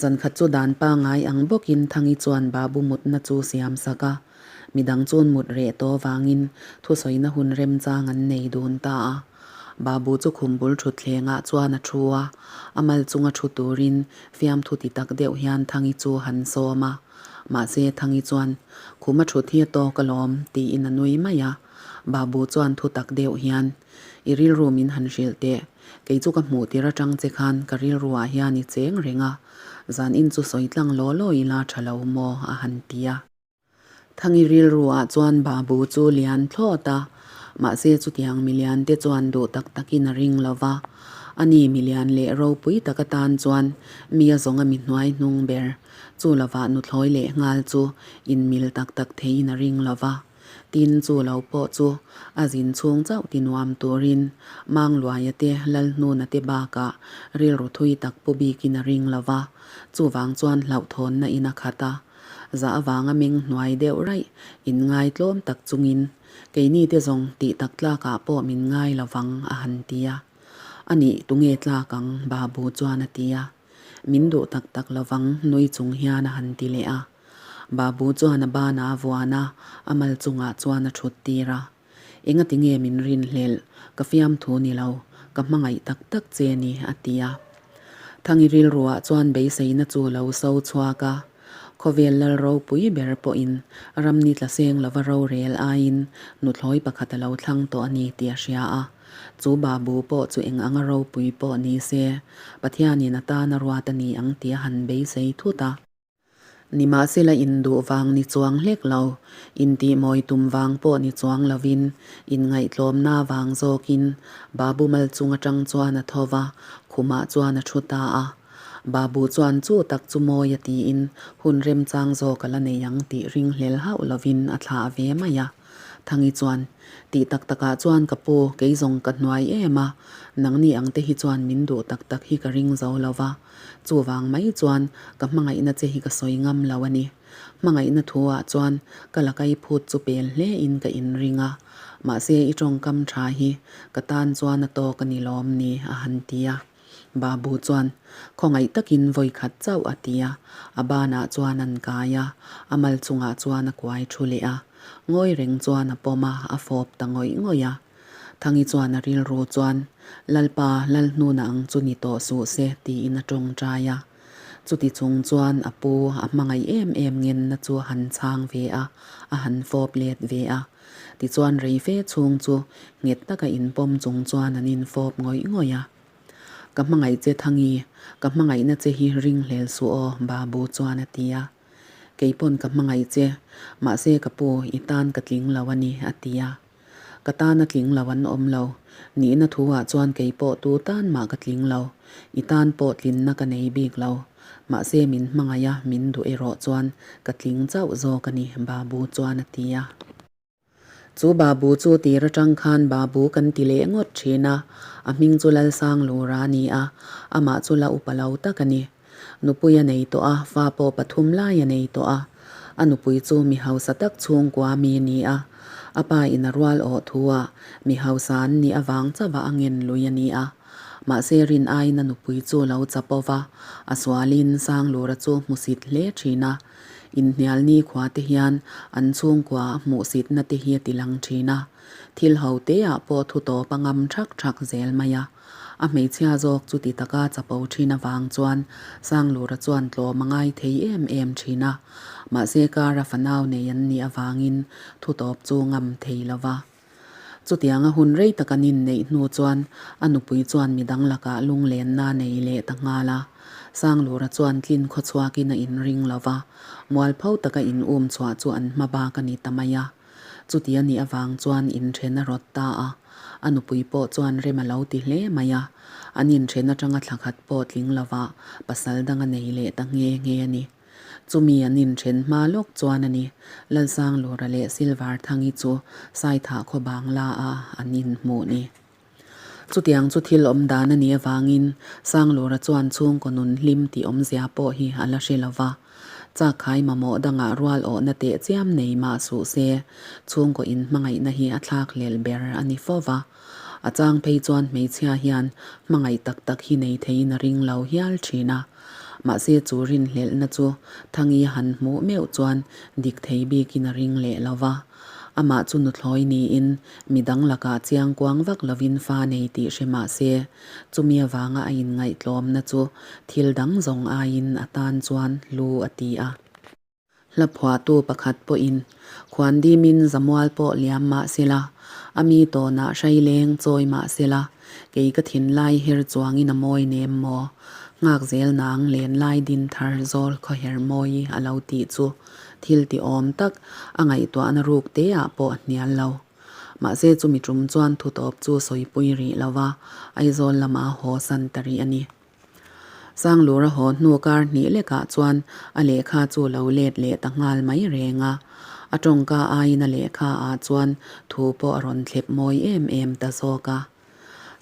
Speaker 1: Zankhat chu dan pangai ang bawkin Thangi chuan Babu mutna chu siam sak a, mi dang chuan mut reh tawh vangin thusawina hun remchang an nei dun ta a. Babu chu khum bul thutthlengah chuan a thu a, a mal chunga thu turin fiamthu ti tak deuh hian Thangi chu han sawm a. Mahse Thangi chuan, Khum a thut hi a tawk alawm, tiin a nui mai a. Babu chuan thu tak deuh hian, I rilru min han hrilh teh. Kei chu ka hmuh tir atang che khan ka rilruah hian i cheng reng a, zan in chu sawi tlang law law ila tha lo maw? a han ti a. Thangi rilruah chuan Babu chu lian thlawt a, mahse chutiang milian te chuan duh tak takin a ring lo va. Ani milian leh ropui tak atan chuan mi a zawnga mi hnuai hnung ber, chu lovah nuthlawi leh nghal chu inmil tak tak theiin a ring lo va. Tin, chu lo pawh chu a zin chhung chauh ti nuam turin Mangluaia te Lalhnuna te bakah rilru thui tak pu bikin a ring lo va, chuvang chuan hlauhthawnna in a khat a. Zah avanga meng hnuai deuh raih in ngai tlawm tak chungin, Keini te zawng tih tak tlakah pawh min ngai lo vang, a han ti a. Anih, tunge tlak ang? Babu chuan a ti a. Min duh tak tak lo vang, nui chung hian a han ti leh a. Babu chuan a banah a vuan a, a mal chungah chuan a thut tir a. Engati nge min rinhlelh, ka fiamthu ni lo, ka hmangaih tak tak che ni, a ti a. Thangi rilruah chuan beiseina chu lo so chhuak a. Khawvel lal ropui ber pawhin ramni tla seng lova rorel aiin nuthlawi pakhat a lo thlang tawh a ni tih a hria a. Chu Babu pawh chu eng anga ropui pawh ni se, Pathianin a tan a ruat a ni ang tih a han beisei thut a. Nimahsela induh vang ni chuang hlek lo, intihmawi tum vang pawh ni chuang lovin, inngaihtlawmna vang zawkin Babu mal chung atang chuan a tho va, khumah chuan a thu ta a. Babu chuan chu tak chu mawi a tiin hun remchang zawk a la nei ang tih ringhlel hauh lovin a thlah ve mai a. Thangi chuan, Tih tak takah chuan ka pu, kei zawng ka hnuai em a, nangni ang te hi chuan min duh tak tak hi ka ring zo lo va, chuvang mai chuan ka hmangaihna che hi ka sawi ngam lo a ni. Hmangaihna thu ah chuan ka lakai phut chu pel hle in ka inring a, mahse i tawngkam tha hi ka tan chuan a tawk a ni lawm ni a han ti a. Babu chuan khawngaih takin vawi khat chauh a ti a, a banah chuan an kai a, a mal chungah chuan a kuai thu leh a, ngawi reng chuan a pawm a, a fawp ta ngawih ngawih a. Thangi chuan a rilru chuan, Lalpa, Lalhnuna ang chu ni tawh suh se tiin a tawngtai a. Chuti chung chuan a pu a hmangaih em em ngenna chu a han chhang ve a, a han fawp let ve a. Tichuan rei fe chhung chu nghet taka inpawm chung chuan an infawp ngawih ngawih a. Ka hmangaih che Thangi, ka hmangaihna che hi ringhlel suh aw, Babu chuan a ti a. Kei pawn ka hmangaih che, mahse ka pu i tan ka tling lo a ni, a ti a. Ka tan a tling lo an awm lo. Nihna thu ah chuan kei pawh tu tan mah ka tling lo. I tan pawh tlinna ka nei bik lo. Mahse min hmangaih a, min duh erawh chuan ka tling chauh zawk a ni, Babu chuan a ti a. Chu Babu chu tir atang khan Babu kan ti leh ngawt thin a, a hming chu Lalsanglura a ni a, amah chu la upa lo tak a ni. Nupui a nei tawh a, fa pawh pathum lai a nei tawh a. A nupui chu mi hausa tak chhungkua mi a ni a. A pa in a rual awh thu a, mi hausa an nih avang chauh a ngen lui a ni a. Mahse rin aiin a nupui chu lo chapo va, a sualin Sanglura chu hmusit hle thin a. Inhnial nikhua te hian an chhungkua a hmuhsitna te hi a ti lang thin a. Thil ho te ah pawh thu tawp a ngam thak thak zel mai a. A hmeichhia zawk chu ti taka chapo thin avang chuan Sanglura chuan tlawm a ngai thei em em thin a. Mahse kara fanau nei an nih avangin thu tawp chu ngam thei lo va. Chutianga hun rei tak an inneih hnu chuan a nupui chuan midang lakah lunglenna nei leh ta nghal a. Sanglura chuan tlin khawchhuakin a inring lo va, mualpho taka in um chhuah chu an hma bak a ni ta mai a. Chuti a nih avang chuan inthen a rawt ta a, a nupui pawh chuan rem a lo ti hle mai a. An inthen atanga thla khat pawh tling lovah pasal dang a nei leh ta nghe nghe a ni. Chumi an inthen hma lawk chuan a ni, Lalsanglura leh Silvarthangi chu Saithah khaw bangla a an inhmuh ni. Chutiang chu thil awm dan a nih avangin Sanglura chuan chhungkaw nun hlim tih awmzia pawh hi a la hre lo va. Chakkhai mamawh dangah rual awhna teh chiam nei mah suh se, chhungkaw inhmangaihna hi a thlak hlelh ber a ni fo va. A chang phei chuan hmeichhia hian hmangaih tak tak hi nei theiin a ring lo hial thin a. Mahse chu rinhlelhna chu Thangi a han hmuh meuh chuan dik thei bikin a ring leh lo va. Amah chu nuthlawi niin midang lakah chiang kuang vak lovin fa nei tih hre mah se, chumi avanga a inngaihtlawmna chu thil dang zawng aiin a tan chuan lu a ti a. Hla phuahtu pakhat pawhin khuan dimin zamual pawh liam mah sela, a mi tawnah hraileng chawi mah sela, kei ka thinlai her chuangin a mawi nem maw? Nghak zel nang lenlai din thar zawl khawher mawi a lo tih chu thil ti awm tak a ngaihtuahna ruk te ah pawh a hnial lo. Mahse chumi tum chuan thutawp chu sawipui rih lo va, Aizawl lama haw san ta rih a ni. Sanglura haw hnu kar hnih lekah chuan a lehkha chu lo let leh ta nghal mai reng a. A tawngka aiin a lehkha ah chuan thu pawh a rawn thlep mawi em em ta zawk a.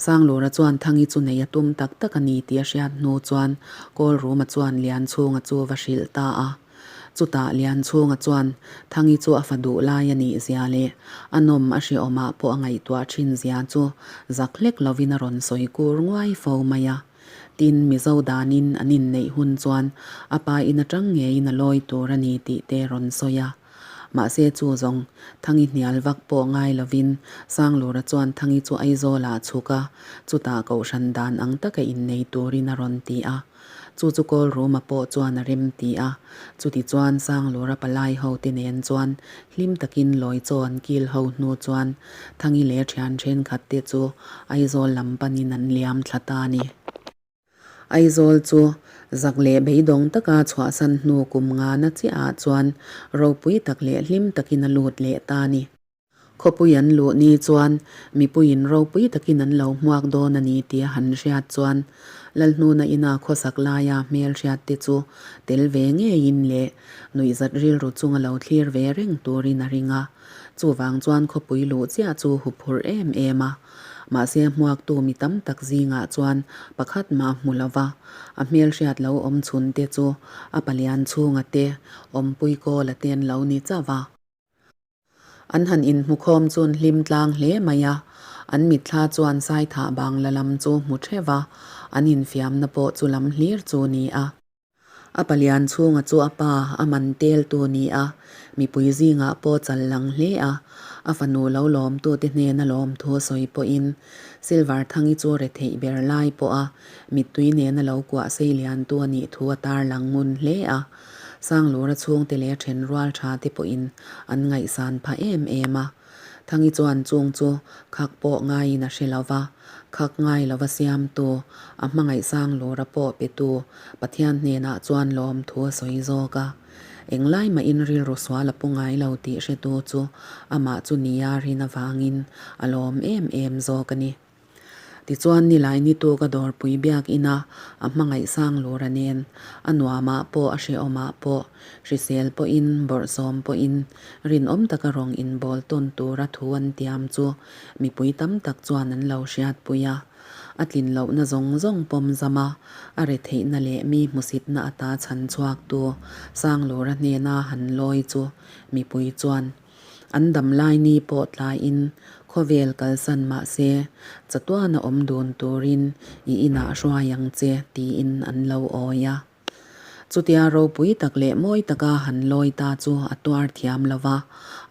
Speaker 1: Sanglura chuan Thangi chu nei a tum tak tak a ni tih a hriat hnu chuan Kawlruma chuan Lianchhunga chu va hrilh ta a. Chutah Lianchhunga chuan Thangi chu a fa duh lai a nih zia leh a nawm a hrehawmah pawh a ngaihtuah thin zia chu zak hlek lovin a rawn sawi kur nguai fo mai a. Tin, Mizo danin an inneih hun chuan a pa in atang ngeiin a lawi tur a ni tih te rawn sawi a. Mahse chu zawng, Thangi hnial vak pawh ngai lovin Sanglura chuan Thangi chu Aizawlah a chhuk a, chutah Kohhran dan ang taka innei turin a rawn ti a. Chu chu Kawlruma pawh chuan a rem ti a, chuti chuan Sanglura palai ho te nen chuan hlim takin lawi chaw an kil ho hnu chuan Thangi leh thian thenkhat te chu Aizawl lam panin an liam thla ta a ni. Aizawl chu zak leh beidawng taka chhuahsan hnu kum ngana chiah ah chuan ropui tak leh hlim takin a lut leh ta a ni. Khawpui an luh ni chuan mipuiin ropui takin an lo hmuak dawn a ni tih a han hriat chuan. Lalhnuna ina khawsak laia hmelhriat te chu tel ve ngeiin leh nuihzat rilru chunga lo thlir ve reng turin a ring a. Chuvang chuan khawpui luh chiah chu huphurh em em a. Mahse hmuaktu mi tam tak zingah chuan pakhat mah hmu lo va, a hmelhriat lo awm chhun te chu a palian chhunga te, awmpui kawla te an lo ni chauh va. An han inhmukhawm chun hlim tlang hle mai a, an mitthla chuan Saithah bangla lam chu hmu theuh a, an infiamna pawh chu lam hlir chu ni a. A palian chhunga chu a pa a man teltu ni a, mipui zingah pawh chal lang hle a, a fanu lo lawmtute hnena lawmthu sawi pawhin Silver Thangi chu retheih ber lai pawha mittui nena lo kuah sei liantu a nih thu a tarlang ngun hle a. Sanglura chhungte leh then rual tha te pawhin an ngaihsan phah em em a. Thangi chuan chung chu khak pawh ngaiin a hre lo va, khak ngai lova siamtu, a hmangaih Sanglura pawh petu Pathian hnenah chuan lawmthu a sawi zawk a. Englai mahin rilru sual a pu ngai lo tih hretu chu amah chu nia rin avangin a lawm em em zawk a ni. Tichuan nilai ni tu ka dawrpui biak ina a hmangaih sang lura nen a nuamah pawh a hrehawmah pawh hrisel pawhin bawrhsawm pawhin rinawm taka rawng inbawl tawn tura thu an tiam chu mipui tam tak chuan an lo hriatpui a. A tlin lohna zawng zawng pawm zam a, a retheihna leh mi hmusitna ata chhan chhuaktu Sanglura hnena han lawi chu mipui chuan An dam lai ni pawh tlaiin khawvel kalsan mah se, chatuana awm dun turin i inah hruai ang che tiin an lo awi a. Chutia ropui tak leh mawi taka han lawi ta chu a tuar thiam lo va,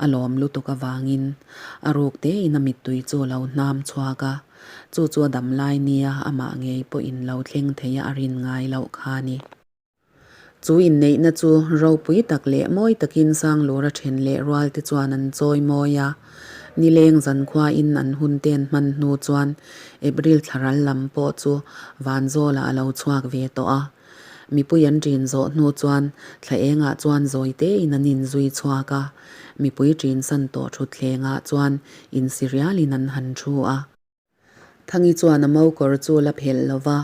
Speaker 1: a lawm lutuk avangin a ruk tein a mittui chu lo hnam chhuak a, chu chu a dam lai nia amah ngei pawhin lo thleng theia a rin ngai loh kha a ni. Chu inneihna chu ropui tak leh mawi takin Sanglura then leh rual te chuan an chawi mawi a. Nileng zankhuain an hun te an hman hnu chuan April thlaral lam pawh chu Vanzawlah a lo chhuak ve tawh a. Mipui an ṭin zawh hnu chuan thla engah chuan zawi tein an inzui chhuak a. Mipui ṭin san tawh ṭhutthlengah chuan insi rialin an han ṭhu a. Thangi chuan a mokawr chu la phelh lo va,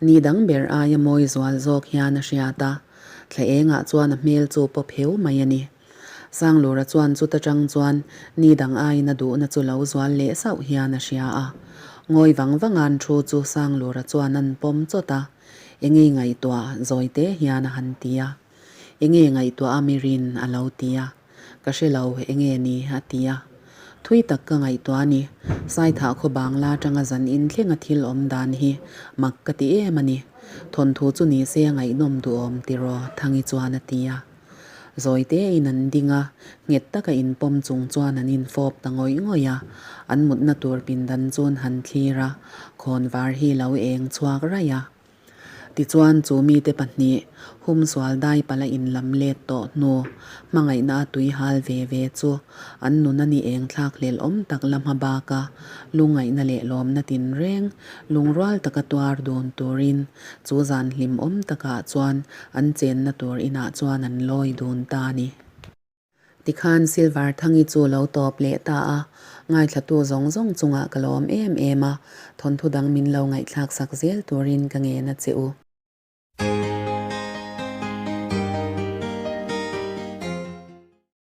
Speaker 1: ni dang ber aia mawi zual zawk hian a hriat a. Thla engah chuan a hmel chu pawp heu mai a ni. Sanglura chuan chuta tang chuan ni dang aiin a duhna chu lo zual leh sauh hian a hria a. Ngawi vang vanga'n thu chu Sanglura chuan an pawm chawt a, Enge ngaihtuah zawi te hian a han ti a. Enge ngaihtuah a mirin a lo ti a. Ka hre lo, enge ni? a ti a. Thui tak ka ngaihtuah a ni. Saithah khaw bangla atanga zan in thlenga thil awm dan hi mak ka ti em a ni. Thawnthu chu ni se a ngaihnawm duhawm tiraw Thangi chuan a ti a. Zawi tein an ding a, nghet taka inpawm chung chuan an infawp ta ngawih ngawih a. An mutna tur pindan chu an han thlir a, khawnvar hi lo eng chhuak raih a. Tichuan chu mite pahnih humsual dai pala inlam let tawh hnu hmangaihna a tui hal ve ve chu an nun a ni eng thlak hlel awm tak la hma baka lungaihna leh lawmna tinreng lungrual taka tuar dun turin chu zan hlim awm takah chuan an chenna tur inah chuan an lawi dun ta a ni. Tikhan Silver Thangi chu lo tawp leh ta a, ngaithlatu zawng zawng chungah ka lawm em em a, thawnthu dang min lo ngaihthlak sak zel turin ka ngen a che u.